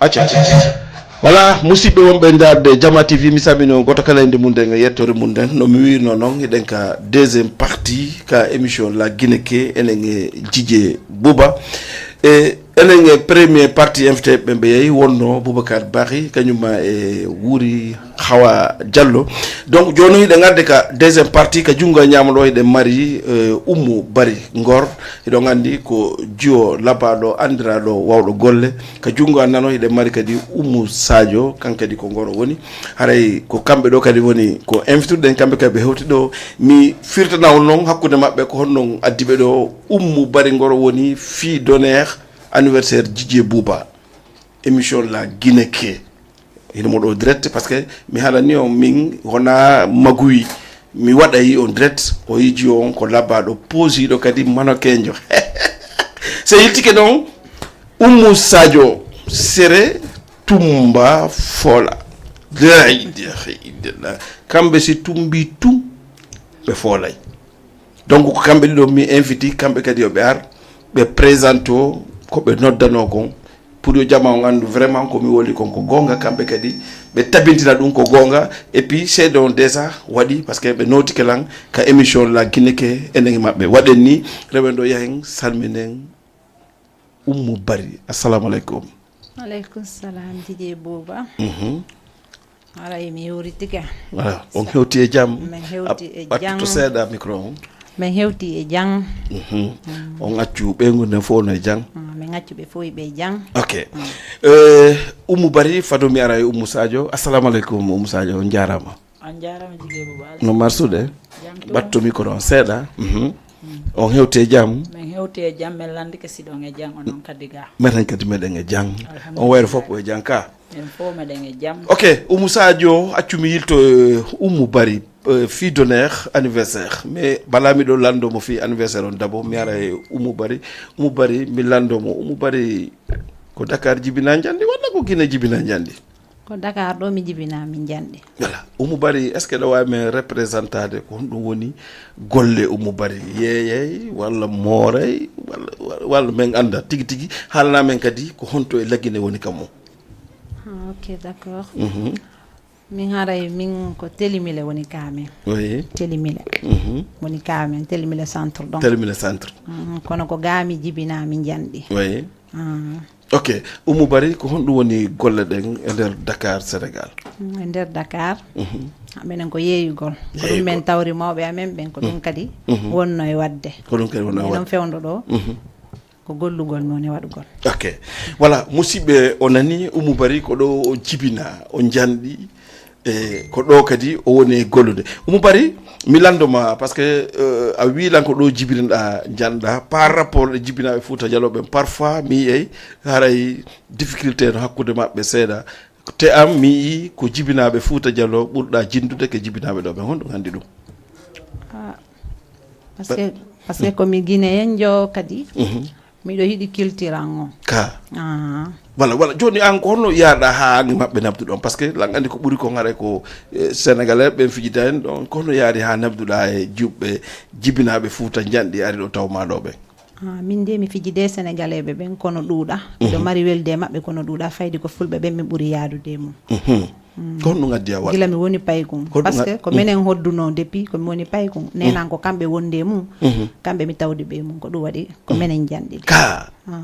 Acca. Voilà, musidɓe wonɓe ndaarde Jama T V, mi salmino goto kala inde mum nden e yettoore mum nden. No mi wiirno noon, hiɗen ka deuxième partie ka émission La Guinée ke, enen e Jijee Buuba. E enen e premier partie invité ɓe mbeyeyi wonno Boubacar Bari, kañum ma e Wuri Hawa Diallo. Donc, jooni hiɗen ngarde ka deuxième partie, ka junngo e ñaamo ɗo hiɗen mari, eh, Oumou Bari Ngor. Hiɗon anndi ko jiwo labaaɗo, anndiraaɗo, waawɗo golle. Ka junngo an nano hiɗen mari kadi Oumou Sadio, kan kadi ko Ngor o woni. Haray ko kamɓe ɗo kadi woni ko invité ɗen, kamɓe kadi ɓe hewti ɗo. Mi firtana on noon hakkunde maɓɓe ko honno addi ɓe ɗo. Oumou Bari Ngor woni fille d'honneur anniversaire Jijee Buuba. Émission La Guinée ke. Hino mo ɗo direct, parce que mi haalani on, min wona maguwi. Mi waɗay on direct, o yiji on ko labaaɗo, posiiɗo kadi manokeejo. So yiltike noon, Oumou Sadio, Sere, Tumba, Fola. La ilaha illallah. Kamɓe si tumbi tum, ɓe foolay. Donc, ko kamɓe ɗiɗo mi inviti, kamɓe kadi yo ɓe ar, ɓe présente o ko ɓe noddanoo kon, pour yo jama on anndu vraiment ko mi woli kon ko goonga, kamɓe kadi ɓe tabintina ɗum ko goonga. Et puis, seede on déjà waɗi, parce que ɓe nootike lan ka émission La Guinée ke, enen e maɓɓe. Waɗen ni, rewen ɗo yahen, salminen Oumou Bari. Assalamu aleykum. Aleykum salam, Jijee Buuba. Mhm. Haray mi hewritike. Voilà, on hewti e jam. Min hewti e jam. Ɓattu to seeɗa micro on. Min hewti e jam. Mhm. Mm. On accu ɓeyngu nden fof no e jam. Ah, min accu ɓe fof ɓe e jam. Ok. Mm. Eh, Oumou Bari, fado mi ara e Oumou Sadio. Assalamu aleykum, Oumou Sadio, on jaaraama. On jaaraama, Jijee Buuba. No marsude? Jam to. Ɓattu micro on seeɗa. Mhm. Mm. On hewti e jam. Min hewti e jam, min lanndike si ɗon e jam, onon kadi ga. Minen kadi meɗen e jam. Alhamdulillah. On wayre fof ko e jam ka. En fof meɗen e jam. Ok, Oumou Sadio, accu mi yilto, eh, Oumou Bari, eh, fille d'honneur, anniversaire. Mais bala miɗo lanndo mo fii anniversaire on d'abord, mi ara e Oumou Bari. Oumou Bari, mi lanndo mo. Oumou Bari, ko Dakar jibina njanɗi walla ko Guinée jibina njanɗi? Ko Dakar ɗo mi jibina mi njanɗi. Voilà. Oumou Bari, est-ce que ɗo waawi men représentade ko honɗum woni golle Oumou Bari? Yeeyay, walla mooray, walla, walla men annda tigi tigi, haalana men kadi ko honto e La Guinée woni kam o? Ah, ok, d'accord. Mhm. Min haray, min ko Telimile woni ka men. Oui. Telimile. Mhm. Woni ka men, Telimile centre ɗon. Telimile centre. Mhm, kono ko ga mi jibina mi njanɗi. Oui. Ah. Ok. Oumou Bari, ko honɗum woni golle ɗen e nder Dakar, Sénégal? Mm, e nder Dakar. Mhm. Ah, minen ko yeeyugol. Ko ɗum yeeyugol. Men tawri mawɓe amen ɓen, ko ɗum, mhm, kadi, mhm, wonno e waɗde. Ko ɗum kadi wonno e waɗde. Minen fewndo ɗo. Mhm. Ko gollugol noon e waɗugol. Ok. Voilà, musidɓe, o nani Oumou Bari ko ɗo o jibina, o njanɗi, e ko ɗo kadi o woni e gollude. Oumou Bari, mi lanndo ma, parce que, euh, a wii lan ko ɗo jibinoɗaa, njanɗaa, par rapport e jibinaaɓe Fuuta Jaloo ɓen, parfois mi yi'ay haray difficulté no hakkunde maɓɓe seeɗa. Te am, mi yi'i ko jibinaaɓe Fuuta Jaloo ɓurɗaa jinndude ke jibinaaɓe ɗo ɓen. Honɗum anndi ɗum? Ah, parce que, parce que ko mi Guinéen jo kadi, mhm, miɗo yiɗi culture an on. Ka. Ah. Voilà, voilà. Jooni an ko honno yaaɗa haa an e maɓɓe nabduɗon? Parce que lan anndi ko ɓuri kon haray ko, eh, Sénégalais ɓen fijida en ɗon. Ko honno yaari haa nabduɗaa e juɓɓe jibinaaɓe Fuuta njanɗi ari ɗo taw maa ɗo ɓen? Ah, min de mi fijide Sénégalais ɓe ɓen kono ɗuuɗa. Miɗo, mhm, mari welde e maɓɓe kono ɗuuɗa fayde ko Fulɓe ɓen mi ɓuri yaadude e mum. Mhm. Mm. Ko honɗum addi a waɗa? Gila mi woni paykun. Ko honɗum. Parce que ko, mm, minen hodduno depuis ko mi woni paykun. Mm. Nenan ko kamɓe wondi e mum, mhm, kamɓe mi tawdi ɓe e mum. Ko ɗum waɗi ko, mm, minen njanɗi. Ka. Ah.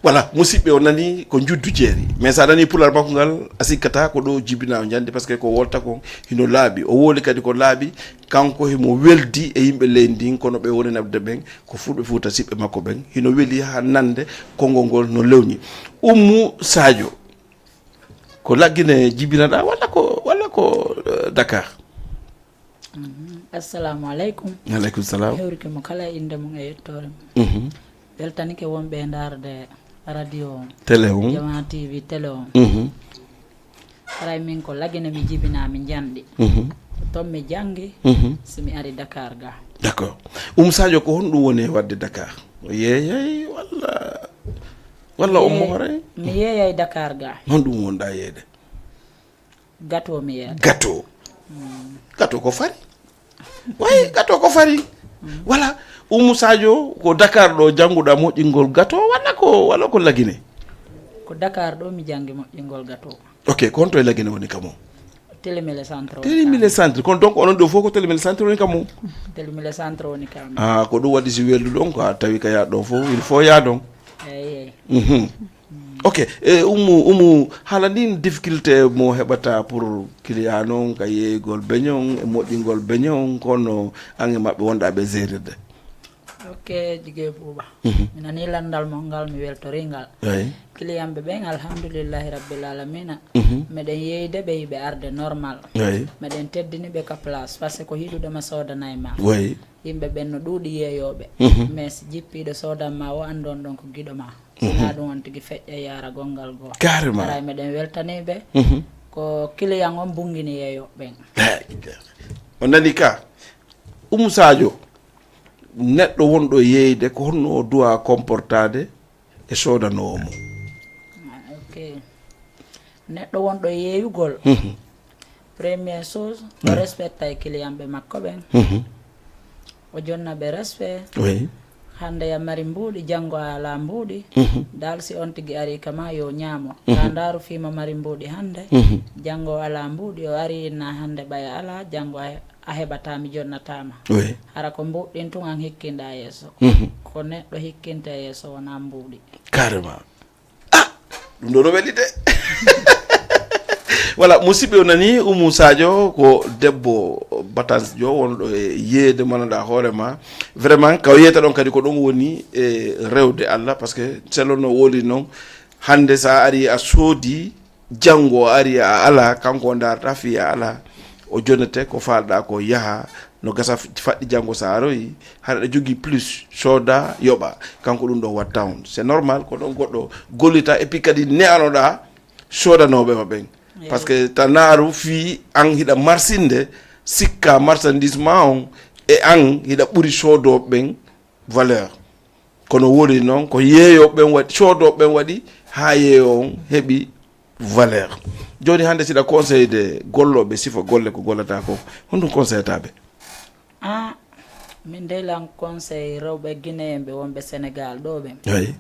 Voilà, musidɓe, o nani ko njuddu jeeri. Mais so a nani pular makko ngal, a sikkata ko ɗo jibina o njanɗi, parce que ko wolta kon hino laaɓi. O woli kadi ko laaɓi, kanko himo weldi e yimɓe leydi ndin, kono ɓe woni nabde ɓen, ko Fulɓe Fuuta siɓɓe makko ɓen. Hino weli haa nande konngol ngol no lewni. Oumou Sadio, ko La Guinée jibinaɗaa walla ko, walla ko, eh, Dakar? Mhm. Assalamu aleykum. Aleykum salam. Mi hewrike mo kala e innde mum e yettoore mum. Mhm. Weltanike wonɓe e ndaarde radio on. Télé on. Jama T V télé on. Mhm. Haray min ko La Guinée mi jibina mi njanɗi. Mhm. Ko ton mi janngi, mhm, si mi ari Dakar ga. D'accord. Oumou Sadio, ko honɗum woni e waɗde Dakar? O yeeyay walla, walla o, mi yee-, mooray? Mi yeeyay Dakar ga. Honɗum wonɗaa yeeyde? Gato mi yeeyata. Gato. Mm. Gato ko fari. Way, gato ko fari. Voilà. Umu Sadio, ko Dakar ɗo jannguɗa moƴƴingol gato, walla ko, walla ko Lagine? Ko Dakar ɗo mi janngi moƴƴingol gato. Ok, ko honto e Lagine woni kam o? Telemile centre woni Telemile kam. Centre. Kono donc onon ɗo fof ko Telemile Centre woni kam o? Telemile centre woni kam. Ah, ko ɗum waɗi si weldu ɗon, ko a tawi ka yaɗ ɗon fof, il faut yaa ɗon. Eyi, eyi. Mhm. Ok, e umu, umu, hala ndin difficulté mo heɓata pour client noon ka yeeyugol beñe on e moƴƴingol beñe on, kono an e maɓɓe wonɗa ɓe gérirde? Ok, Jigee Buuba. Mi nani lanndal mon ngal, mi weltori ngal. Eyi. Clientɓe ɓen, alhamdulillahi rabbil alamina. Meɗen yeeyde ɓe, hiɓe arde normal. Eyi. Meɗen teddini ɓe ka place, parce que ko yiɗuɗo ma soodanay ma. Eyi. Yimɓe ɓen no ɗuuɗi yeeyooɓe. Mais si jippiiɗo soodan ma o, anndon ɗon ko giɗo ma. Sinaa ɗum on tigi feƴƴa yaara gonngal goo. Carrément. Haray meɗen weltanii ɓe. Ko client on bunngini yeeyooɓe ɓen. On nani ka? Umu Sadio, neɗɗo wonɗo yeeyde, ko honno o duwa comportade e soodanoowo mo? Ah, ok. Neɗɗo wonɗo yeeyugol. Première chose, o respecta e clientɓe makko ɓen. O jonna ɓe respect. Oui. Hannde ya mari mbuuɗi, janngo a alaa mbuuɗi. Dal si on tigi ari kama yo ñaamo. Ka ndaaru fii mo mari mbuuɗi hannde. Janngo o alaa mbuuɗi, o ari na hannde ɓaya alaa, janngo a, a heɓataa, mi jonnataama. Oui. Hara ko mbuuɗi ɗin tun an hikkinɗa yeeso. Ko neɗɗo hikkinte yeeso wona mbuuɗi. Carrément. Ah, ɗum ɗo no weli de. Voilà, musidɓe, o nani Umu Sadio, ko debbo batanjo wonɗo e yeeyde, manaɗa hoore ma. Vraiment, ka o yeeyta ɗon kadi, ko ɗum woni e rewde Allah, parce que selon no woli noon, hannde sa ari a soodi, janngo o ari a ala, kanko o ndaarata fii a ala, o jonete ko faalɗa ko yaha, no gasa f-, faɗɗi janngo sa aroyi, hara ɗa jogii plus, sooda, yoɓa, kanko ɗum ɗo watta on. C'est normal, ko ɗon goɗɗo gollita, et puis kadi ne'anoɗa soodanooɓe ma ɓen. Parce que ta naaru fii an hiɗa marsinde, sikka marchandise ma on, e an hiɗa ɓuri soodooɓe ɓen valeur. Kono woni noon, ko yeeyooɓe ɓen waɗi, soodooɓe ɓen waɗi, haa yeeyo on heɓi valeur. Jooni hannde siɗa conseil de gollooɓe sifa golle ko gollata ko, honɗum conseillata ɓe? Ah, min dey lan conseil rewɓe Guinéen ɓe wonɓe Sénégal ɗo ɓen. Eyi.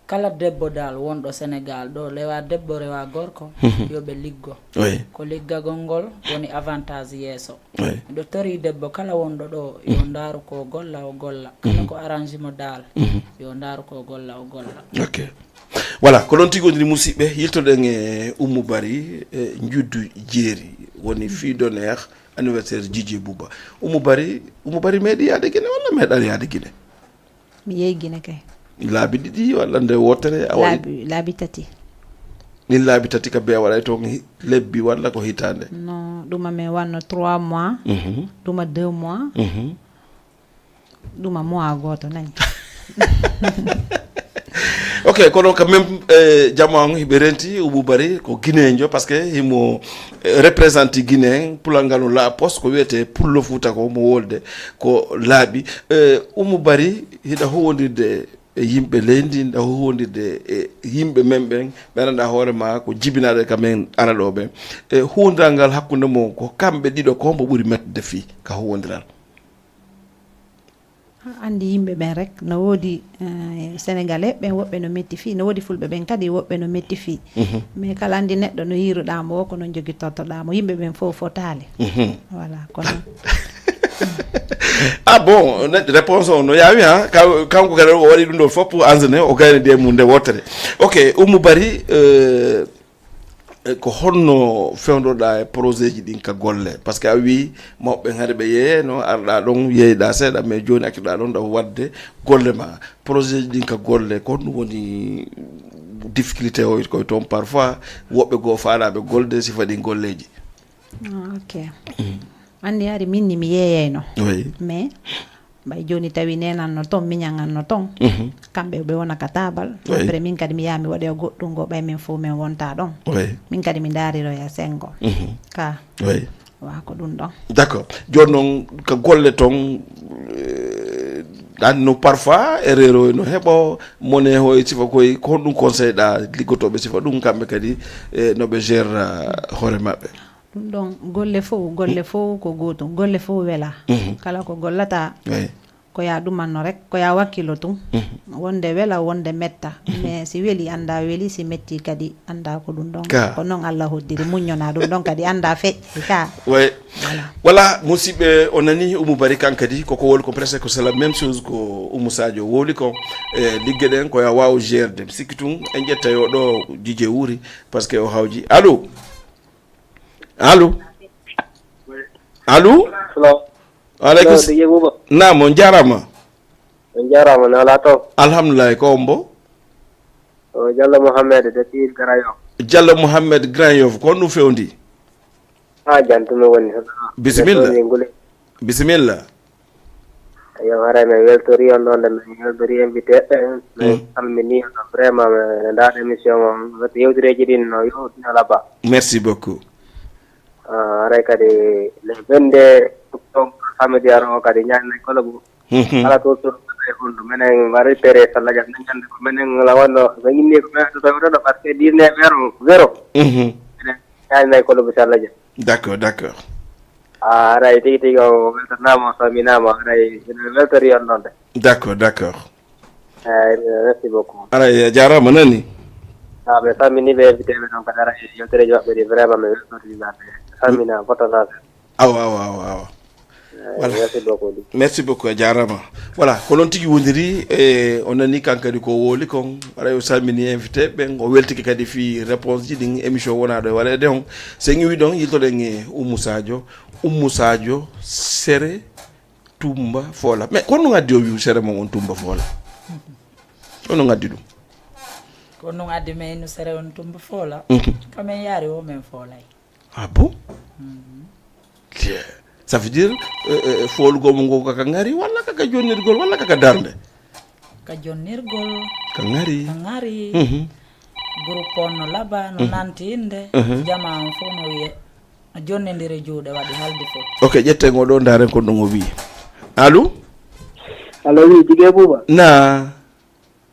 Kala debbo dal wonɗo Sénégal ɗo, rewa debbo, rewa gorko, yo ɓe liggo. Eyi. Ko liggagol ngol woni avantage yeeso. Eyi. Miɗo tori debbo kala wonɗo ɗo, yo ndaaru ko golla, o golla. Kala ko arrange mo dal, yo ndaaru ko golla, o golla. Ok. Voilà, ko ɗon tigi woniri, musidɓe, yiltoɗen e Oumou Barry, e njuddu jeeri, woni fille d'honneur, anniversaire Djidji Bouba. Oumou Barry, Oumou Barry meeɗi yaade Guinée walla meeɗaani yaade Guinée? Mi yehi Guinée kay. Laabi ɗiɗi walla nde wootere a waɗi? Laabi, laabi tati. Ɗin laabi tati ka be a waɗay toon hi-, lebbi walla ko hitaande? Non, ɗuma mi wanno trois mois, Mhm. ɗuma deux mois, Mhm. ɗuma mois gooto nani. Ok, kono quand même, eh, jama on hiɓe renti Oumou Barry ko Guinéenjo, parce que himo, eh, représente Guinée, pulal ngal no la poste, ko wiyete pullo Fuuta ko mo wolde ko laaɓi. Eh, Oumou Barry, hiɗa huwondirde e yimɓe leydi, hiɗa huwondirde e yimɓe men ɓen, ɓe anndaa hoore ma ko jibinaaɗo e ka men ara ɗo ɓen. E huwondiral ngal hakkunde mo ko kamɓe ɗiɗo ko mbo ɓuri mettude fii ka huwondiral? Anndi yimɓe ɓen rek, no woodi, eh, Sénégalais ɓen woɓɓe no metti fii, no woodi Fulɓe ɓen kadi woɓɓe no metti fii. Mais kala anndi neɗɗo no yiiruɗaa mo o, ko non jogittortoɗaa mo. Yimɓe ɓen fof fotaali. Voilà, ko non. Ah bon, ne-, réponse o no yaawi, ha? Ka-, kanko kadi o waɗi ɗum ɗo fof pour anzene, o gaynidi e mum nde wootere. Ok, Oumou Barry, euh, e ko honno fewndo-ɗaa e projet ji ɗin ka golle? Parce que a wii mawɓe ɓen hari ɓe yeeyayno, arɗaa ɗon yeeyɗaa seeɗa, mais jooni accuɗaa ɗon ɗo waɗde golle ma. Projet ji ɗin ka golle, ko honɗum woni difficulté o koye toon parfois? Woɓɓe goo faalaaɓe golde sifa ɗin golleeji. Ah, ok. Anndi hari min ni mi yeeyayno. Oui. Mais ɓay jooni tawi nenanno toon, miñanganno toon. Kamɓe ɓe wona ka taabal. Oui. Après min kadi mi yaha mi waɗoya goɗɗum goo, ɓay min fof min wonta ɗon. Oui. Min kadi mi ndaariroya senngo. Ka. Oui. Wa ko ɗum ɗon. D'accord. Jooni noon, ka golle toon, eh, ɗan no parfois erreur o no heɓo, mone ho e sifa koye, ko honɗum conseil ɗa liggotooɓe sifa ɗum, kamɓe kadi, eh, no ɓe gérera hoore maɓɓe? Ɗum ɗon golle fof, golle fof ko gootum, golle fof welaa. Mhm. Kala ko gollataa, Oui. ko yaa ɗumanno rek, ko yaa wakkilo tun. Mhm. Wonde wela, wonde metta. Mhm. Mais si weli, annda weli, si metti kadi, annda ko ɗum ɗon. Ka. Ko noon Allah hoddiri, muññonaa ɗum ɗon kadi, annda feƴƴi ka. Oui. Voilà. Voilà, musidɓe, on nani Oumou Barry kan kadi, koko woli ko presque ko c'est la même chose ko Oumou Sadio woli ko. E, ligge ɗen ko ya waaw gérde. Mi sikki tun, en ƴetta yo ɗo Jije wuuri, parce que o hawji. Allô? Allô? Allô? Salaam. Wa aleykum Salaam, s-, D J Bouba. Naam, on jaaraama. On jaaraama, no alaa toon? Alhamdulillahi, ko on mbo? O Diallo Mohamed, depuis Grand Yoff. Diallo Mohamed, Grand Yoff, ko honɗum fewndi? Ha, jantumi woni. Bisimilla. Jantumi ngule. Bisimilla. Yo, haray min weltori on ɗon, nde min weltori invité ɓe. Min Mm. salmini on ɗon, vraiment, min ndaar émission on. Watti yewtereeji ɗin no yewtina laba. Merci beaucoup. Ah, haray kadi le vingt-deux octobre, samedi aro o kadi ñaanne kolobu. Mhm. Kala to sur e hondu. Menen wari tere salla jam, nen ñande ko menen la wonno, ɓe ñinni ko menen to tawi ɗo, parce que dix-neuf heures zéro. Mhm. Menen ñaanne kolobu salla jam. D'accord, d'accord. Ah, haray tigi tigi o weltanaama, o salminaama, haray ene weltori on ɗon de. D'accord, d'accord. Eeyi, merci beaucoup. Haray, a jaaraama, nani? Ah, mi salminii ɓe invité ɓe ɗon kadi, haray yewtereeji maɓɓe ɗi vraiment mi weltori ɓe. Salmina, foto naɓe. Awa, awa, awa, awa. Eeyi, voilà. Merci beaucoup, Ly. Merci beaucoup, a jaaraama. Voilà, ko noon tigi woniri, e, o nani kan kadi ko woli kon. Haray o salmini invité ɓen, o weltike kadi fii réponse ji ɗin émission wonaaɗo e waɗeede on. So en iwi ɗon, yiltoɗen e Oumou Sadio. Oumou Sadio, Sere, Tumba Foola. Mais ko honɗum addi o wi'u Sere mon on Tumba Foola? Ko honɗum addi ɗum? Ko honɗum addi men inu Sere on Tumba Foola? Mhm. Ko men yaari o men foolay. Ah bon? Mhm. Tiens. Ça veut dire, euh, euh, foolugol mo ngol kaka ŋari, walla kaka jonnirgol, walla kaka darnde? Ka jonnirgol. Ka ŋari. Ka ŋari. Mhm. Groupe on no laba, no Mhm. nanti innde, Mhm. jama on fof no wiye. Jonnindire juuɗe waɗi halde fof. Ok, ƴetten o ɗo, ndaaren ko ɗum o wi'i. Allo? Allo, wi Jige Buuba. Na.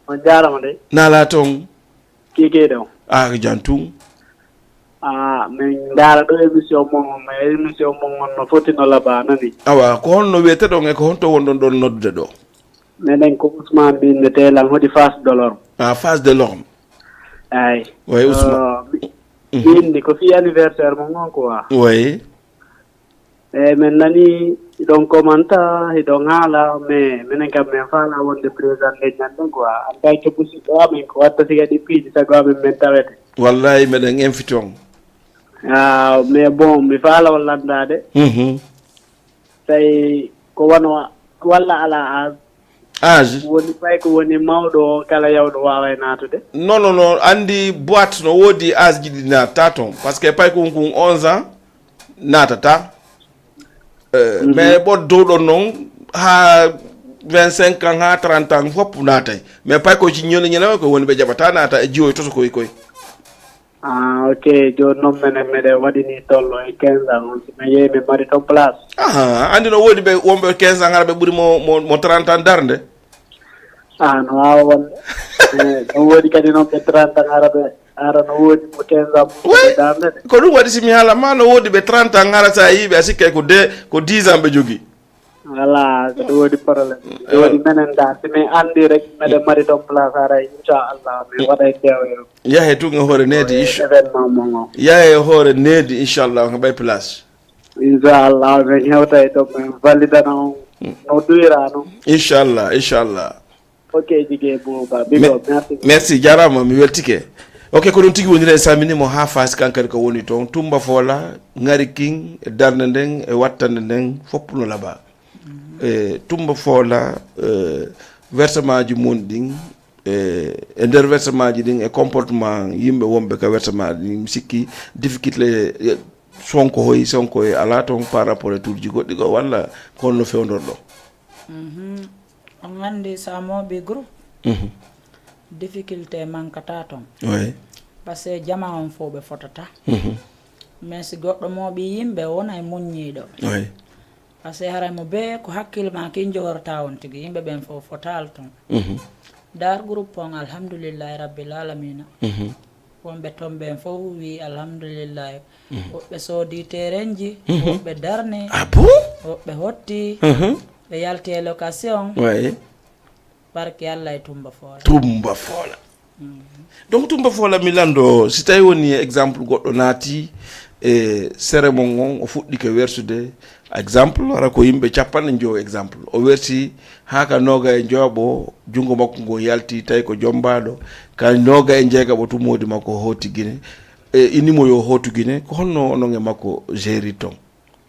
On jaarama de. Na la ton. Kike ɗo. Ah, ko jan tun. Ah, min ndaara ɗo émission mon on, mais émission mon on no foti no laba, nani? Awa, ko honno wiyete ɗon e ko honto wonɗon ɗon noddude ɗo? Menen ko Ousmane Bin ne telan hodi Face de l'Orme. Ah, Face de l'Orme. Ay. Oui, Ousmane. Ah, mi, Mhm. mi indi ko fi anniversaire mon on quoi. Oui. Eeyi, min nanii hiɗon komanta, hiɗon haala, mais minen kam min faalaa wonde présent nden ñande quoi. En tant que musidɗo amen, ko watta siga ɗi piiji, sago amen min tawete. Wallahi, meɗen invite on. Ah, mais bon, mi faala on lanndaade. Mhm. Tawi ko wano walla alaa âge? Âge? Woni fay ko woni mawɗo o, kala yawɗo waaway naatude? Non, non, non. Anndi boîte no woodi âge ji ɗi naatata toon. Parce que pay kun kun onze ans naatata. Euh, Mhm. Mais ɓoddowɗo noon haa vingt-cinq ans, haa trente ans, fof naatay. Mais pay ko ci ñone ñone ko woni ɓe jaɓata naata e jiwoy toso koy koy. Ah, ok. Jooni noon menen meɗen waɗi ni tollo e quinze ans, on si min yehi min mari toon place. Aha, anndi no woodi ɓe wonɓe quinze ans hara ɓe ɓuri mo, mo, mo trente ans darnde? Ah, no waawa wonde. Eh, no woodi kadi noon ɓe trente ans hara ɓe, hara no woodi mo quinze ans Oui, ɓe darnde de. Ko ɗum waɗi si mi haala ma no woodi ɓe trente ans hara sa yii ɓe a sikkay ko de, ko dix ans ɓe jogii. Voilà, ko ɗum woni problème. Ɗum woni menen da, si min anndi rek, meɗen mari toon place haray, inchallah, min waɗay teewoyo. Yahe tun e hoore needi, inch-, événement mon o. Yahe e hoore needi, inchallah, ko ɓay place. Inchallah, min hewta e toon, min validana on no ɗuyra noon. Inchallah, inchallah. Ok, Jige Buuba, big Me-, up, merci. Merci, jaaraama, mi weltike. Ok, ko ɗum tigi woniri, en salmini mo haa Faas, kankadi ko woni toon. Tumba Foola, Ŋari King, e darnde nden, e wattande nden, fof no laba. E Tumba Foola, e, versement ji mun ɗin, e, e nder versement ji ɗin, e comportement yimɓe wonɓe ka versement ɗin, mi sikki difficulté, e, Sonko hoyi, Sonko e alaa toon par rapport e tourji goɗɗi ko, walla ko honno fewndorɗo? Mhm. On anndi so a mooɓii groupe, Mhm. difficulté mankata toon. Oui. Parce que jama on fof ɓe fotata. Mhm. Mais si goɗɗo mooɓii yimɓe, o wonay muññiiɗo. Oui. Parce que haray mo bee ko hakkille maa kin jogorta on tigi, yimɓe ɓen fof fotaali toon. Mhm. Daar groupe on, alhamdulillahi rabbil alamina. Mhm. Wonɓe toon ɓeen fof wii alhamdulillahi. Woɓɓe soodi terenji, woɓɓe darni, ah bon? Woɓɓe hotti, ɓe yalti e location. Wayi. Barke Allah e Tumba Foola. Tumba Foola. Donc Tumba Foola, mi lanndo, si tawi woni exemple goɗɗo naati e sere mon on, o fuɗɗike wersude exemple, hara ko yimɓe capanɗe njowo exemple, o wersi haa ka nooga e njowaɓo, junngo makko ngo yalti, tawi ko jommbaaɗo, ka nooga e njeegaɓo tun moodi makko hooti Gine, e ini mo yo hootu Gine, ko honno onon e makko jeeri ton?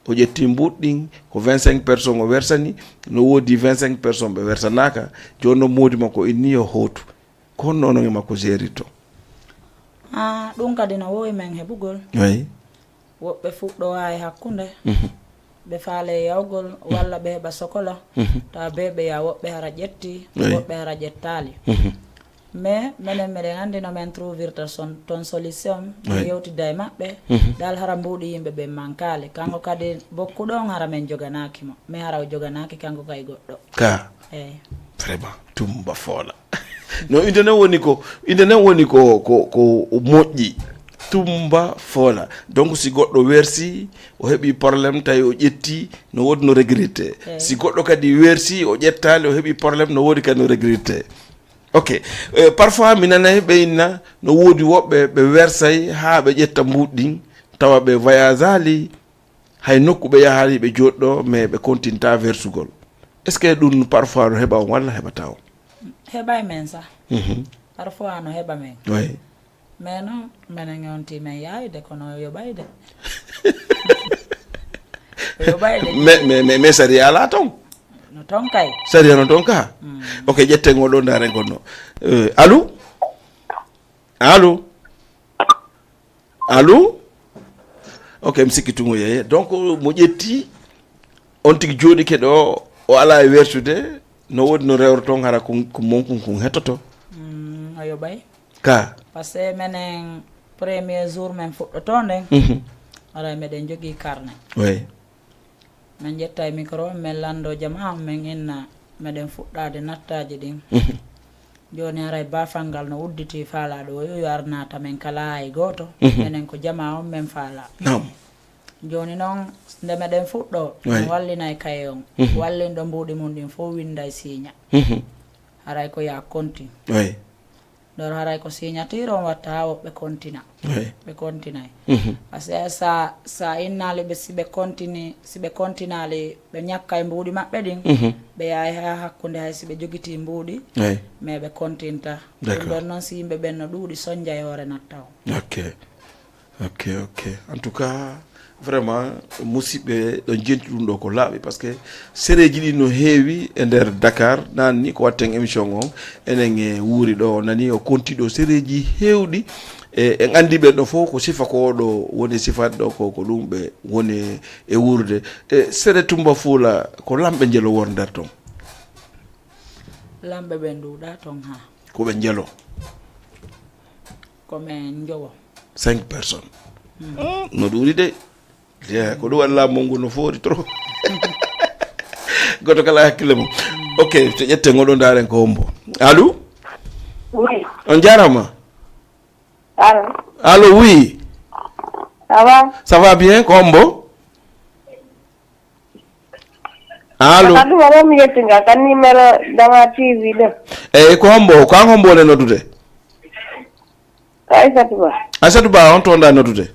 O ƴetti mbuuɗi ɗin, ko vingt-cinq personnes o wersani, no woodi vingt-cinq personnes ɓe wersanaaka, jooni noon moodi makko inni yo hootu. Ko honno onon e makko jeerirto? Ah, ɗum kadi no wowi men heɓugol. Wayi. Woɓɓe fuɗɗowa e hakkunde, ɓe faale yawgol, walla ɓe heɓa sokola, tawa be ɓe ya woɓɓe hara ƴetti, woɓɓe hara ƴettaali. Mais menen meɗen anndi no men trouvirta son, ton solution, mi yewtida e maɓɓe, dal hara mbuuɗi yimɓe ɓen mankaali. Kanko kadi bokkuɗo on hara men joganaaki mo, mais hara o joganaaki kanko kay goɗɗo. Ka. Eyi. Vraiment, Tumba Foola. No, inde nen woni ko, inde nen woni ko, ko, ko moƴƴi. Tumba Foola. Donc, si goɗɗo wersi, o heɓi problème, tawi o ƴetti, no woodi no regretté. Eyi. Si goɗɗo kadi wersi, o ƴettaali, o heɓi problème, no woodi kadi no regretté. Ok. Eh, parfois, mi nanay ɓe inna, no woodi woɓɓe, ɓe wersay haa ɓe ƴetta mbuuɗi ɗin, tawa ɓe voyageaali, hay nokku ɓe yahaali ɓe jooɗɗo, mais ɓe continue ta wersugol. Est-ce que ɗum parfois no heɓa on walla heɓata on? Heɓay men sa. Mhm. Parfois no heɓa men. Oui. Mais non, menen on ti men yaayde, kono yoɓayde. Yoɓayde. Mais, mais, mais, mais sariya alaa ton? No ton kay. Sariya no ton ka? Mm. Ok, ƴetten o ɗo, ndaaren gonno. Euh, allô? Allô? Allô? Ok, mi sikki tungo yeeye. Donc, mo ƴetti, on tigi jooɗike ɗo, o alaa e wertude, no woodi no rewro ton, hara ko, ko mon kun, kun hettoto. Mm, o yoɓay. Ka? Parce que menen premier jour men fuɗɗoto nden, mhm, haray meɗen jogii carnet. Oui. Men ƴetta e micro, men lanndo jamaa, men inna meɗen fuɗɗaade nattaaji ɗin. Mhm. Jooni haray baafal ngal no udditi faalaaɗo o yo, yo ar naata men kala hay gooto. Mhm. Menen ko jamaa on men faalaa. Naam. Jooni noon, nde meɗen fuɗɗoo, oui, mi wallinay kaye on. Mhm. Wallinɗo mbuuɗi mum ɗin fof winnda e siiña. Mhm. Haray ko yaa kontin. Oui. Ɗon haray ko signature on watta haa woɓɓe kontina. Oui. Ɓe kontinay. Mhm. Parce que sa, sa innaali ɓe, si ɓe kontini, si ɓe kontinaali, ɓe ñakkay mbuuɗi maɓɓe ɗin, mhm, ɓe yahay haa hakkunde hay si ɓe jogitii mbuuɗi, oui, mais ɓe kontinta. D'accord. Ɗum ɗon noon si yimɓe ɓen no ɗuuɗi, sonja e hoore natta on. Ok. Ok, ok. En tout cas, vraiment, musidɓe, ɗo jenti ɗum ɗo ko laaɓi, parce que sereeji ɗi no heewi e nder Dakar. Naan ni ko watten émission on, enen e wuuri ɗo, o nani o konti ɗo sereeji heewɗi. E, en anndi ɓen ɗo fof ko sifa ko ɗo woni sifa ɗo, ko, ko ɗum ɓe woni e wuurde. E, sere Tumba Fuula, ko lamɓe njelo won nder ton? Lamɓe ɓen ɗuuɗa ton ha. Ko ɓe njelo? Ko men njowo. Cinq personnes. Mm. Mm, no ɗuuɗi de. Yeah, ko ɗum waɗi laamu ngu no foori trop. Goto kala hakkille mum. Mm. Ok, to ƴetten oɗo, ndaaren ko hombo. Allô? Oui. On jaarama. Allô? Allô, oui. Ça va? Ça va bien, ko hombo? Allô? Kadi mo mi yetti nga kan numéro Dama T V ɗo. Eyyi, ko hombo, ko an hombo woni noddude? Ko Aissatou Ba. Aissatou Ba, on to nda noddude?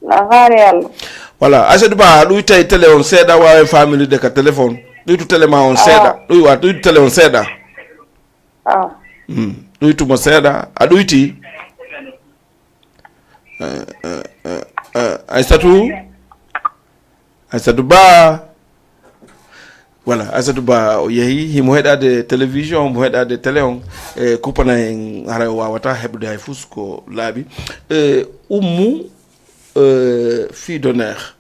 Na faare Yalla. Voilà, Aissatou Ba, ɗuytay télé on seeɗa, waawen faaminude ka téléphone. Ɗuytu télé ma on seeɗa. Ɗuy wa, ɗuytu télé on seeɗa. Ah. Hmm. Ɗuytu mo seeɗa. A ɗuyti? Eh, eh, eh, eh, Aissatou? Aissatou Ba. Voilà, Aissatou Ba o yehi, himo heɗade télévision, mo heɗade télé on, e kupana en, hara o wawata heɓude hay fus ko laaɓi. E, Ummu, e, fille d'honneur.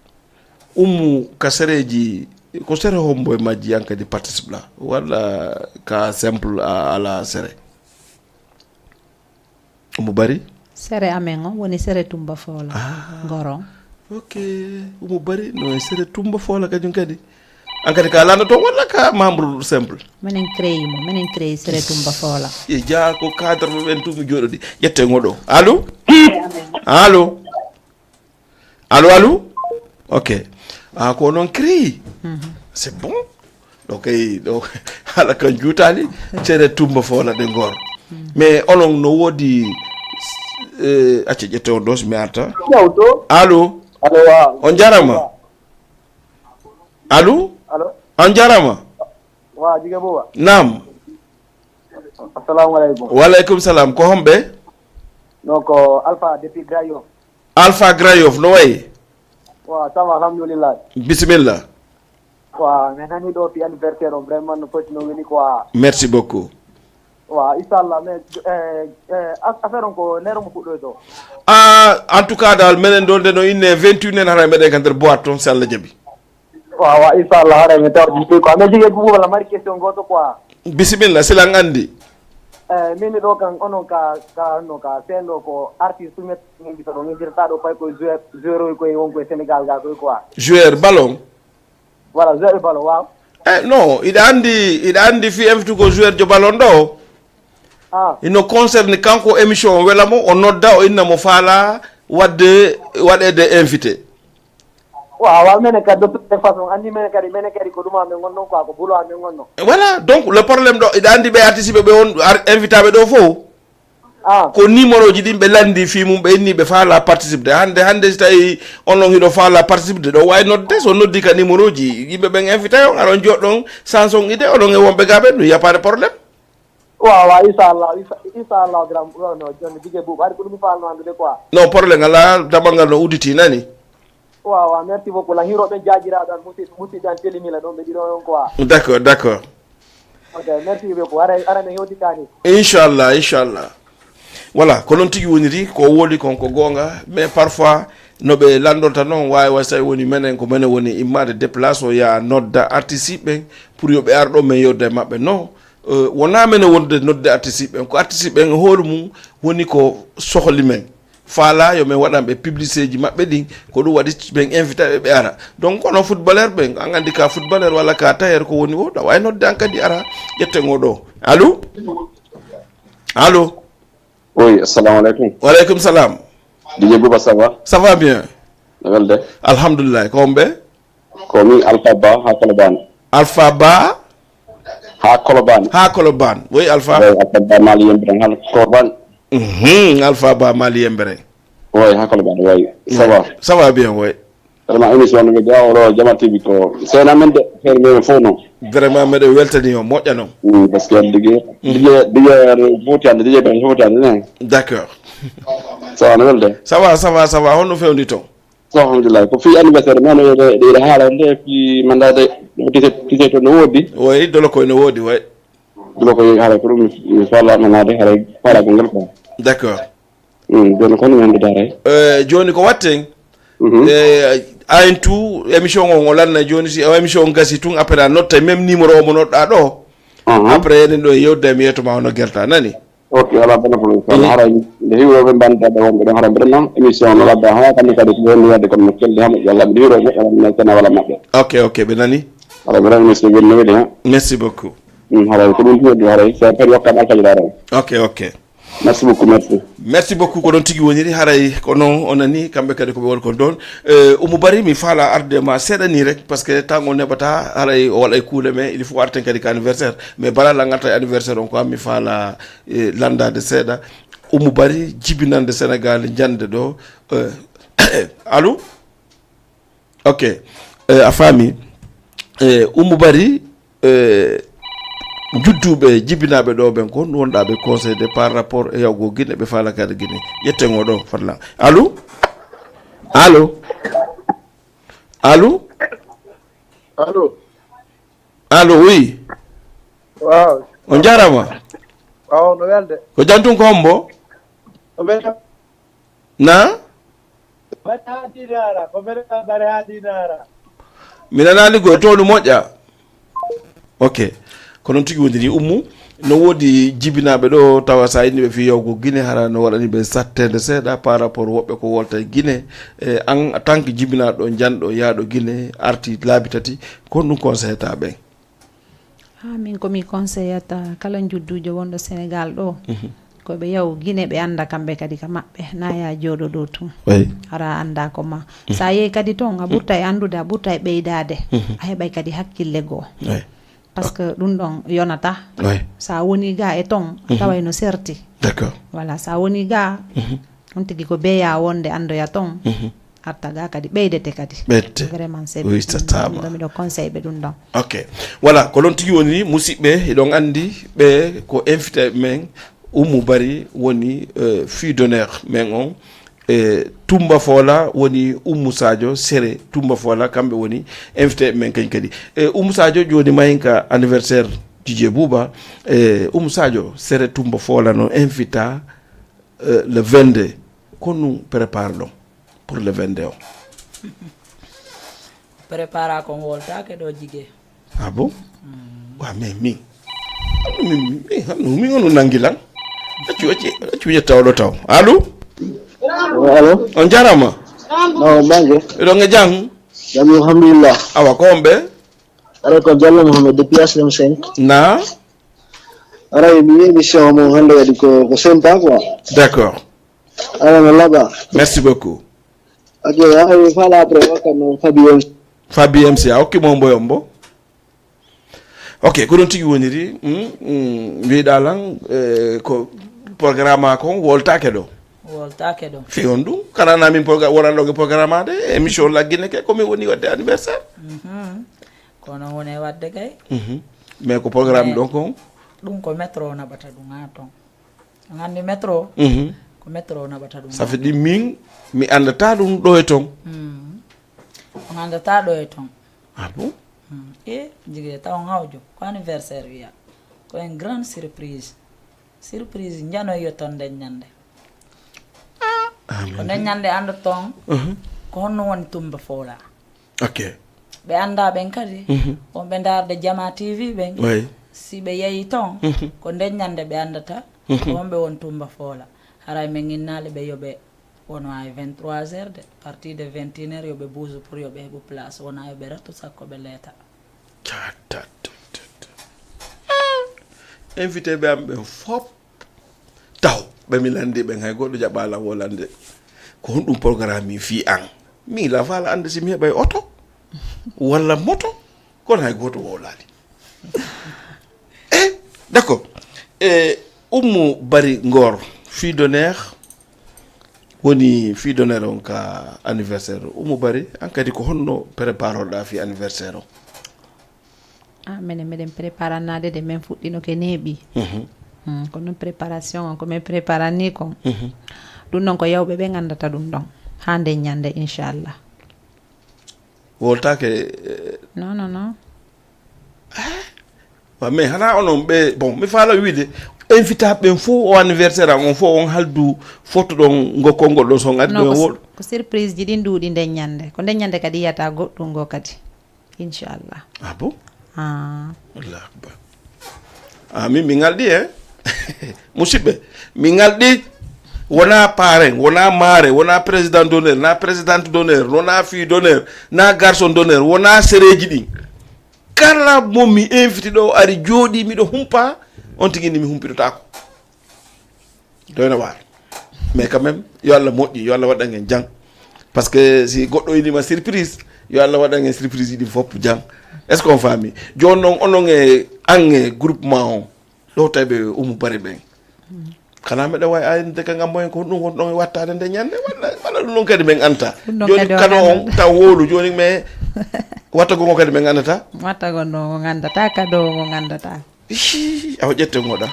Ummu, ka sereji, ko sere hombo e majji an kadi participe la, walla ka simple a ala sere? Omo bari? Sere amen on woni sere Tumba Foola. Ah. Ngoron. Ok. Omo bari no e sere Tumba Foola kañum kadi. An kadi ka lanndo toon walla ka membre simple? Menen créé mo, menen créé Sere Tumba Foola. E jaa ko cadre mo ɓen tumi jooɗodi. Ƴette ngo ɗo. Allo? Allo? Allo, allo? Ok. Ah, ko noon créé. C'est bon. Ɗo kay, ɗo haala kan juutaali. Sere Tumba Foola ɗe ngoor. Mais onon no woodi, eh, acca ƴette on ɗo so mi arta. Allo? Allo, waaw. On jarama. Allo? Allo? On jarama. Waaw, Jige Buuba. Naam. Assalamu aleykum. Wa aleykum salam. Ko homɓe? Non, ko Alpha depuis Grand Yoff. Alpha Grand Yoff, no wayi? Waaw, ça va, alhamdulillah. Bisimilla. Waaw, mi nani ɗo fi anniversaire on, vraiment no foti no weli quoi. Merci beaucoup. Waaw, inchallah, mais, eh, eh, af-, affaire on ko nero mo fuɗɗoy to? Ah, en tout cas dal, menen ɗo nde no inne vingt et un en, haray meɗen ka nder boîte toon, si Allah jaɓi. Waaw, waaw, inchallah, haray mi tawa ɗum quoi. Mais Jige Buuba, wala mari question gooto quoi. Bisimilla, sila nganndi. Eh, min ɗo kan, onon ka, ka, no ka, sendo ko artiste met, min bisa ɗo, min jirta ɗo, fay ko joueur, joueur oy koy, won koy Sénégal ga koy quoi. Joueur ballon? Voilà, joueur ballon, waaw. Eh, non, iɗa anndi, iɗa anndi fi invite ko joueur jo ballon ɗo. Ah. Ino concerne kanko émission o wela mo, o nodda, o inna mo faala waɗde, waɗeede invité. Waaw, waaw, menen kadi, de toute façon, anndi menen kadi, menen kadi ko ɗum amen ngonnon quoi, ko bulo amen ngonno. Voilà, donc le problème ɗo, iɗa anndi ɓe artiste ɓe, ɓe on ar-, invitaɓe ɗo fof. Ah. Ko numéro ji ɗin ɓe lanndi fii mum, ɓe inni ɓe faala participde. Hannde, hannde si tawi onon hiɗo faala participde, ɗo waawi nodde, so noddi ka numéro ji, yimɓe ɓen invité on, aron joɗɗon, chanson ide, onon e wonɓe ga ɓen, ɗum y a pas de problème. Waaw, waaw, inchallah, incha-, inchallah, grand, no, no, Jige Buuba, hari ko ɗum mi faalno anndude quoi. Non, problème alaa, damal ngal no udditi, nani? Waaw, waaw, merci beaucoup. Lan hiroɓe jaajiraaɗo an, musid-, musidɗo an Telimila ɗon, ɓe ɗiɗo on quoi. D'accord, d'accord. Ok, merci beaucoup. Ara, ara mi hewtitani. Inchallah, inchallah. Voilà, ko noon tigi woniri, ko woli kon ko goonga, mais parfois no ɓe lanndorta noon, waawi waɗi so tawi woni menen, ko menen woni immaade déplacé o yaha nodda artiste ɓen pour yo ɓe ar ɗo men yewde e maɓɓe. Non, euh, wonaa menen wonde nodde artiste ɓen, ko artiste ɓen e hoore mum woni ko sohli men. Faala yo men waɗan ɓe publicité ji maɓɓe ɗin, ko ɗum waɗi men invité ɓe, ɓe ara. Donc, kono footballeur ɓen, an anndi ka footballeur walla ka tailleur ko woni o, ɗa waawi nodde an kadi ara, ƴette ngo ɗo. Allo? Allo? Oui, assalamu aleykum. Wa aleykum salam. Dj Bouba, ça va? Ça va bien. No welde? Alhamdulillah. Ko homɓe? Ko min Alpha Ba ha Colobane. Alpha Ba? Ha Colobane. Ha Colobane. Oui, Alpha. Oui, Alpha Ba Mali Yembere ha Colobane. Mhm, Alpha Ba Mali Yembere. Oui, ha Colobane, oui. Ça va? Ça va bien, oui. Vraiment, émission no ɓe ga oɗo Jama T V ko sena men de, feere men fof noon. Vraiment, meɗen weltani o, moƴƴa noon. Mm, parce que dige, dige, dige foti hande, dige ben foti hande ne. D'accord. Ça va, no welde? Ça va, ça va, ça va. Honno fewndi toon? So, alhamdulillah. Ko fii anniversaire men, no ɓe, ɓe haala nde fii mandade, tise, tise to no woodi. Oui, dolo koye no woodi, oui. Dolo koye haala ko ɗum mi, mi faala nanaade, haala faala ko ngel ko. D'accord. Mm, jooni ko honno mi anndude haray? Eh, jooni ko watten? Mhm. Eh, ayen tu émission o, o lanna jooni, si émission o gasi tun, après a notta même numéro o mo noɗɗa ɗo. Aha. Après enen ɗo e yewde mi yetto ma hono gerta, nani? Ok, alaa bana problème. Kono haray nde hiwroɓe mbandaɓe wonɓe ɗon, haray mbeɗa noon émission no ladda ha kamɓe kadi ko wonni wadde kono no keldi ha moƴƴi, Allah mbiɗa hiwroɓe moƴƴa wonno tena wala maɓɓe. Ok, ok, ɓe nani. Haray mbeɗa émission woni no weli ha. Merci beaucoup. Mm, haray ko ɗum tun waddi haray, so kadi wakkam alfaji ɗa ray. Ok, ok. Merci beaucoup, merci. Merci beaucoup, ko ɗon tigi woniri, haray ko noon o nani, kamɓe kadi ko ɓe woni kon ɗon. Eh, Oumou Barry, mi faala arde ma seeɗa ni rek, parce que tango neɓata, haray o waɗa e kuule, mais il faut arten kadi ko anniversaire. Mais bala la ngarta e anniversaire on, ko mi faala, eh, landade seeɗa. Oumou Barry, jibinande Sénégal, jande ɗo. Eh, allo? Ok. Eh, a faami? Eh, Oumou Barry, eh, judduɓe, jibinaaɓe ɗo ɓen kon, wonɗa ɓe conseillé par rapport e yawgo Guinée, ɓe faala kadi Guinée. Ƴetten o ɗo, fadlan. Allo? Allo? Allo? Allo? Allo, oui. Waaw. On jaaraama. Waaw, no welde? Ko jam tun, ko hombo? Ko welde. Na? Bare haa dinaara, ko mbeɗa bare haa dinaara. Mi nanaali goy, to no moƴƴa. Ok. Ko noon tigi woniri, Ummu. No woodi jibinaaɓe ɗo tawa so a inni ɓe fii yahugo Gine, hara no waɗani ɓe satteende seeɗa par rapport woɓɓe ko wolta e Gine. E an, en tant que jibinaaɗo, janɗo, yahɗo Gine, arti laabi tati, ko honɗum conseillata ɓen? Ha, min ko mi conseillata kala njudduujo wonɗo Sénégal ɗo, ko ɓe yahu Gine, ɓe annda kamɓe kadi ka maɓɓe, na ya jooɗo ɗo tun. Hara a annda ko ma. So a yehi kadi ton, a ɓurta e anndude, a ɓurta e ɓeydaade, a heɓay kadi hakkille goo. Parce que ɗum ɗon yonata. Sa woni ga e ton, a taway no serti. Voilà, sa woni ga, on tigi ko beya wonde andoya ton. Arta ga kadi ɓeydete kadi. Ɓeyte. Vraiment, c'est wistataama. Ɗum ɗo miɗo conseil ɓe ɗum ɗon. Ok. Voilà, ko ɗon tigi woni, musidɓe, eɗon anndi ɓe ko invité men. Oumou Barry woni euh, fille d'honneur men on. E Tumba Fola woni Oumou Sadio, Sere Tumba Fola, kamɓe woni invité men kañ kadi. E Oumou Sadio, jooni mayin ka anniversaire Didier Bouba. E Oumou Sadio, Sere Tumba Fola no invita euh, le vingt-deux. Ko ɗum prépare ɗon pour le vingt-deux on? Prépara kon woltake ɗo jige. Ah bon? Wa, mais min min min min hanno min ono nangi lan. Accu accu accu ƴetta oɗo taw. Allo? Allo? On jarama. No bange? Eɗon e jam? Jam, alhamdulillah. Awa, ko on ɓe? Aɗa ko Diallo Mohamed depuis H L M cinq. Na? Aray mi émission mo hande waɗi ko ko sympa quoi. D'accord. Awa no laɓa. Merci beaucoup. Ok, aray fala après wakka no Fabi M. Fabi M C a okki mo mboyo mbo. Ok, ko ɗon tigi woniri. Hmm, hmm, mbiɗa lan eh, ko programme a kon woltake ɗo? Woltake ɗo. Fi on ɗum kala na min programme woran ɗo programme ade émission laggine ke ko min woni wadde anniversaire. Kono woni wadde kay. Mais ko programme ɗon kon? Ɗum ko métro naɓata ɗum ha ton. On anndi métro? Ko métro naɓata ɗum. Ça fait ɗi min mi anndata ɗum ɗo e ton. On anndata ɗo e ton. Ah bon? E jigi taw hawjo ko anniversaire wiya. Ko en grande surprise. Surprise njanoyo ton nden ñande. Ko nden ñande anndoton ko honno woni Tumba Fola. Ok. Ɓe annda ɓen kadi wonɓe ndaarde Jama T V ɓen. Oui. Si ɓe yehi ton ko nden ñande ɓe anndata ko wonɓe won Tumba Fola. Haray min innaali ɓe yo ɓe wono ay vingt-trois heures de, partie de vingt et une heures yo ɓe buusu pour yo ɓe heɓu place, wona yo ɓe rattu sakko ɓe leeta. Invité ɓe am ɓen fop taw ɓe mi landi ɓen hay goɗɗo jaɓala wolande. Ko honɗum programme mi fii an? Min la fala ande si mi heɓay oto walla moto, kono hay goto wowlali. E d'accord. E Oumou Barry Ngor, fille d'honneur, woni fille d'honneur on ka anniversaire. Oumou Barry, an kadi ko honno préparoɗa fii anniversaire on? Ah, minen miɗen préparanaade de, min fuɗɗino ke neeɓi. Hmm, ko noon préparation on ko min préparani kon. Ɗum noon ko yawɓe ɓe nganndata ɗum ɗon haa nden ñande, inchallah. Woltake? Non, non, non. Wa, mais hana onon ɓe, bon, mi faala wiide invitaɓe ɓen fof o anniversaire an on fof on haldu fotoɗon ngo konngol ɗon, so on addi Non, ɗon ko, wol. Ko surprise ji ɗin ɗuuɗi nden ñande, ko nden ñande kadi yiyata goɗɗum ngo kadi, inchallah. Ah bon? Ah. Allahu akbar. Ah, min mi ngalɗi e musidɓe, mi ngalɗi. Wona parrain, wona maare, wona président d'honneur, na présidente d'honneur, wona fille d'honneur, na garçon d'honneur, wona sereji ɗin. Kala mo mi invité ɗo ari jooɗi miɗo humpa, on tigi ni mi humpitotako. Doyna waar. Mais quand même yo Allah moƴƴi, yo Allah waɗan en jang. Parce que si goɗɗo inima surprise, yo Allah waɗan en surprise ɗin fof jang. Est ce que on faami? Jooni noon onon e an e groupement on ɗo tawi ɓe Oumou Barry ɓen, kana meɗa wawi aynde ka ngam moyen ko ɗum woni ɗon e wattade nde ñande walla walla ɗum ɗon kadi min anta? Ɗum ɗon Jooni kadi o kano on gandata. Taw wowlu jooni mais watta gongo kadi min andata. Watta gongo ngo gandata, kado ngo gandata. Ii, awa ƴette ngoɗa.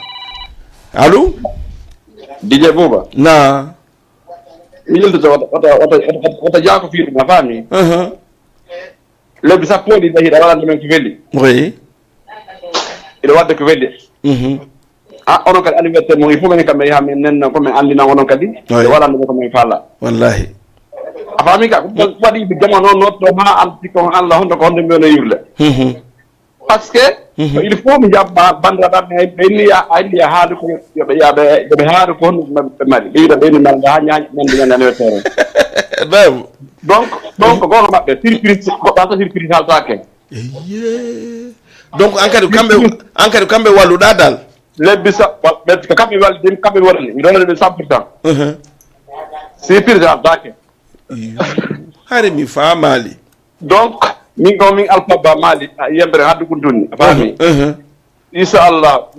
Allo? Didier Bouba. Na. Mi yiltata wata wata wata wata wata jaako fiiɗum a faami. Uh-huh. Lebbi sappo e ɗiɗi hiɗa waɗande men ko weli. Oui. Hiɗa waɗde ko weli. Mhm. A onon kadi anniversaire mon il faut min kam mi yaha min nenna ko min anndina onon kadi. Oui. Ɓe waɗande men ko min faala. Wallahi. A faami ka ko waɗi ɓe jama noon nootto ma an sikko on Allah honto ko honto mbiyono yirle. Mhm. Parce que Mhm. Il faut mi jaɓɓa banndiraaɓe am ɓe inni a inni a haali ko yoɓe yaɓe yoɓe haali ko honno ɓe mari ɓe yiɗa ɓe inni mari ha ñaañi mande ñande anniversaire. Bem. Donc donc ko goonga maɓɓe surprise goɗɗa so surprise haltake. Eye. Donc an kadi kamɓe an kadi kamɓe walluɗa dal. Lebbi sa ɓe ko kamɓe walli ɗin kamɓe wonani mi ɗonani ɓe cent pour cent. Mhm. Surprise haltake. Iyo. Hari mi faamaali. Donc min ɗo min alphabet maali yembere haddu kuntunni a faami. Mhm. Inchallah.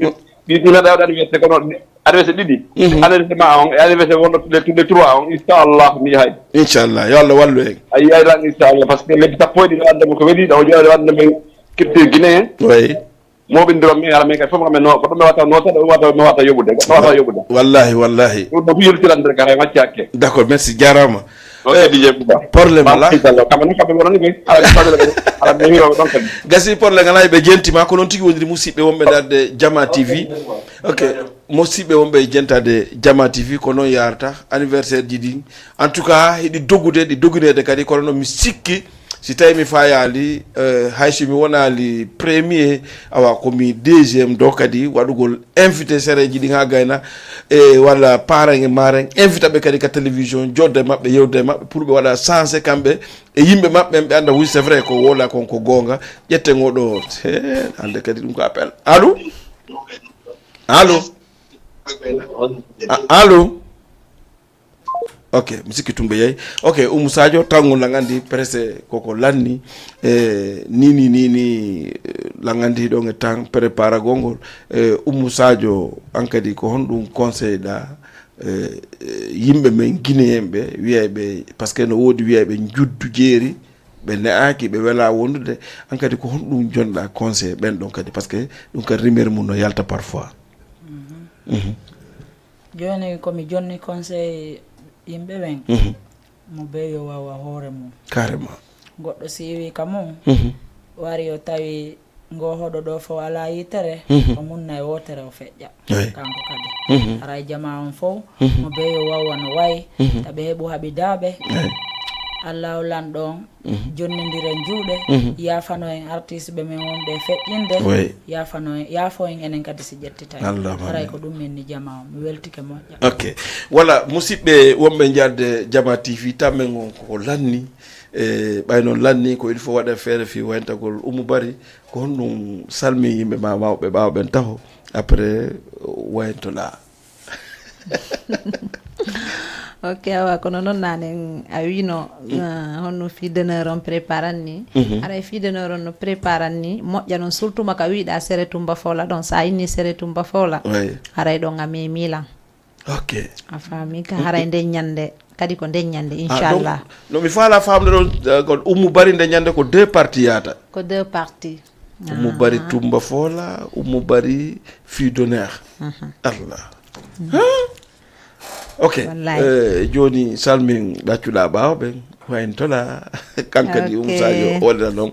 Ɗi meɗa waɗa anniversaire kono anniversaire ɗiɗi. Mhm. Anniversaire ma on e anniversaire wonɗo les les trois on inchallah mi yahay. Inchallah, yo Allah wallu en. A yiyay tan inchallah par ce que lebbi sappo e ɗiɗo ande mo ko weɗi ɗo jooɗo ande min culture guinéen. Wayi. Moɓindiron min ala min kadi fof kam no ko ɗum mi wata notade ɗum wata mi wata yoɓude goɗɗo wata yoɓude. Wallahi, wallahi. Ɗum ɗo yiltirande kara e macce hakke. D'accord, merci jarama. Ok, DJ Bouba. Problème ala. Kamɓe noon kamɓe wonani koy ala mi fadila ɓe ala mi hiroɓe ɗon kadi. Gasi, problème ala, ɓe jentima ko noon tigi woniri musidɓe wonɓe darde Jama TV. Ok. Musidɓe wonɓe jentade Jama TV ko noon yarata anniversaire ji ɗin. En tout cas hiɗi dogude ɗi doginede kadi kono noon mi sikki si tawi mi fayali, eh, hayso mi wonali premier, awa komi deuxième ɗo kadi waɗugol invité sereji ɗin ha gayna, e walla parent e maren invita ɓe kadi ka télévision jodda e maɓɓe yewda e maɓɓe pour ɓe waɗa sensé kamɓe e yimɓe maɓɓe ɓe anda oui c'est vrai ko wola kon ko gonga. Ƴetten oɗo. Hande kadi ɗum ko appel allo. Allo. Allo. Ok, mi sikki tumbe yayi. Ok, Umu Sadio tawgol langandi presse koko lanni. E nini nini langandi ɗon e tan prépara gongol. E Umu Sadio an kadi ko honɗum conseil ɗa? E yimɓe men guinéen ɓe wiyayɓe parce que no wodi wiyayɓe juddu jeeri ɓe ne'aki ɓe wela wondude. An kadi ko honɗum jonɗa conseil ɓen ɗon kadi parce que ɗum kadi rimere mum no yalta parfois. Mhm. Jooni ko mi jonni conseil yimɓe ɓen, mo bee yo wawa hoore mum. Carrément. Goɗɗo siiwi ka mum, Mhm. wari o tawi ngo hoɗo ɗo fof alaa yitere, Mhm. o munna e wootere o feƴƴa. Eyi. Kanko kadi. Mhm. Haray jama on fof, Mhm. mo bee yo wawa no wayi, Mhm. taɓe heɓu haɓidaaɓe. Eyi. Alla o lanɗo on, Mhm. jonnondiren juuɗe, Mhm. yaafano en artiste ɓe men wonɓe e feƴƴinde, Oui. yaafano en, yaafo en enen kadi si ƴettitay. Allahumma Haray amin. Ko ɗum min ni jama o, mi weltike moƴƴa. Ok. Voilà, musidɓe wonɓe jaarde Jama TV, tammen on ko lanni. E ɓay noon lanni ko il faut waɗa feere fii wayntagol Umu Bari, ko honɗum salmi yimɓe ma mawɓe ɓaawo ɓen taho, après wayntoɗa. Ok, awa kono noon nanen a wino, ah, honno fii d'honneur on préparan ni. Mhm. Haray fii d'honneur on no préparan ni moƴƴa noon, surtout ma ka wiɗa sere tumba fola ɗon, sa inni sere tumba fola. Oui. Haray ɗon a memilan. Ok. A faami ka haray nden ñande kadi ko nden ñande Ah, donc, inchallah. No mi faala famde ɗon, eh, ko Umu Bari nde ñande ko deux parties yaata. Ko deux parties. Umu Bari tumba fola, Umu Bari fii d'honneur. Allah. Ok. Wallahi. Eh, jooni salmin ɗaccuɗa ɓaawo ɓen wayntola. Kankadi Umu Ok. Sadio waɗira noon.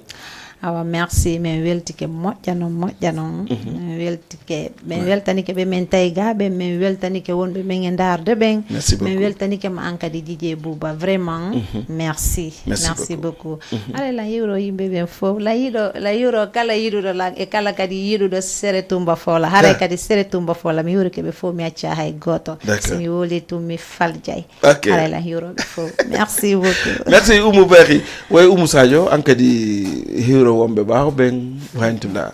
Awa merci, min weltike moƴƴa noon moƴƴa noon. Min weltike, min weltanike ɓe min taygaɓe, min weltanike wonɓe min e ndaarde ɓen. Merci Min beaucoup. Weltanike ma an kadi Dj Bouba, vraiment. Merci. Merci Merci beaucoup. Beaucoup. Haray lan hiwro yimɓe ɓen fof, lan yiɗo lan hiwro kala yiɗuɗo lan e kala kadi yiɗuɗo sere tumba fola, haray Ah. Kadi sere tumba fola mi hiwrike ɓe fof, mi acca hay goto. D'accord. Somi woli tum mi faljay. Ok. Haray lan hiwroɓe fof. Merci beaucoup. Merci Umu Bari. Way Umu Sadio, an kadi hiwro wonɓe ɓaawo ɓen wayntuɗa.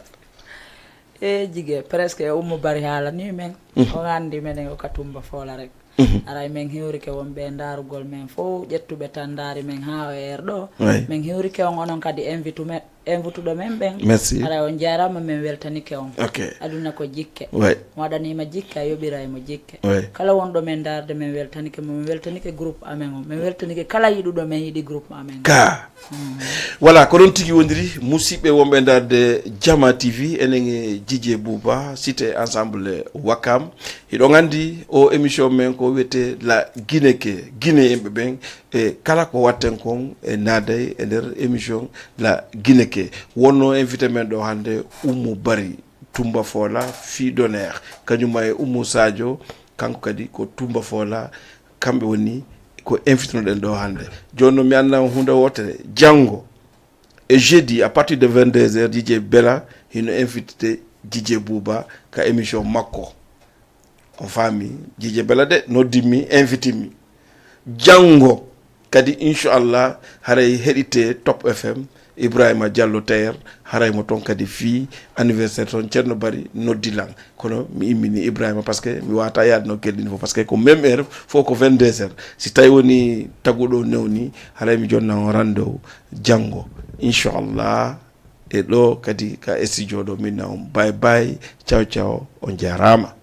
E jige presque Umu Bari haalani men. O anndi menen o ka tumba fola rek. Aray men hiwrike wonɓe e ndaarugol men fof, ƴettuɓe tan ndaari men haa o heer ɗo. Oui. Men hiwrike on onon kadi invite men, invituɗo men ɓen. Merci. Aray on jaarama, men weltanike on. Ok. Aduna ko jikke. Oui. Mo waɗanima jikke a yoɓiraymo jikke. Oui. Kala wonɗo men ndaarde men weltanike mo, men weltanike groupe amen on, men weltanike kala yiɗuɗo men yiɗi groupe amen. Ka. Voilà, ko ɗon tigi wondiri musidɓe wonɓe ndaarde Jama TV, enen e Dj Bouba, cité ensemble Wakam. Hiɗon anndi o émission men ko wiyete La Guineke, Guinéen ɓe ɓen, e kala ko watten kon e naaday e nder émission La Guineke. Wonno invité men ɗo hannde Umu Bari, Tumba Fola, fii d'honneur, kañum e Umu Sadio, kanko kadi ko Tumba Fola, kamɓe woni ko invitinoɗen ɗo hannde. Jooni noon mi annda on huunde wootere, janngo E jeudi à partir de vingt-deux heures, Didier Bella hino invité Didier Bouba ka émission makko. On faami, Didier Bella de noddimi, invité mi. Janngo kadi, inchallah, haray heɗite Top F M, Ibrahima Diallo Tayer, haray mo toon kadi fii anniversaire toon, Ceerno Bari noddi lan. Kono mi immini Ibrahima, parce que mi waata yaade no kelɗini fof, parce que ko même heure, fof ko vingt-deux heures. Si tawi woni taguɗo newni, haray mi jonna on rendez-vous janngo, inchallah. E ɗo kadi ka studio ɗo, min na on. Bye bye, ciao ciao, on jaaraama.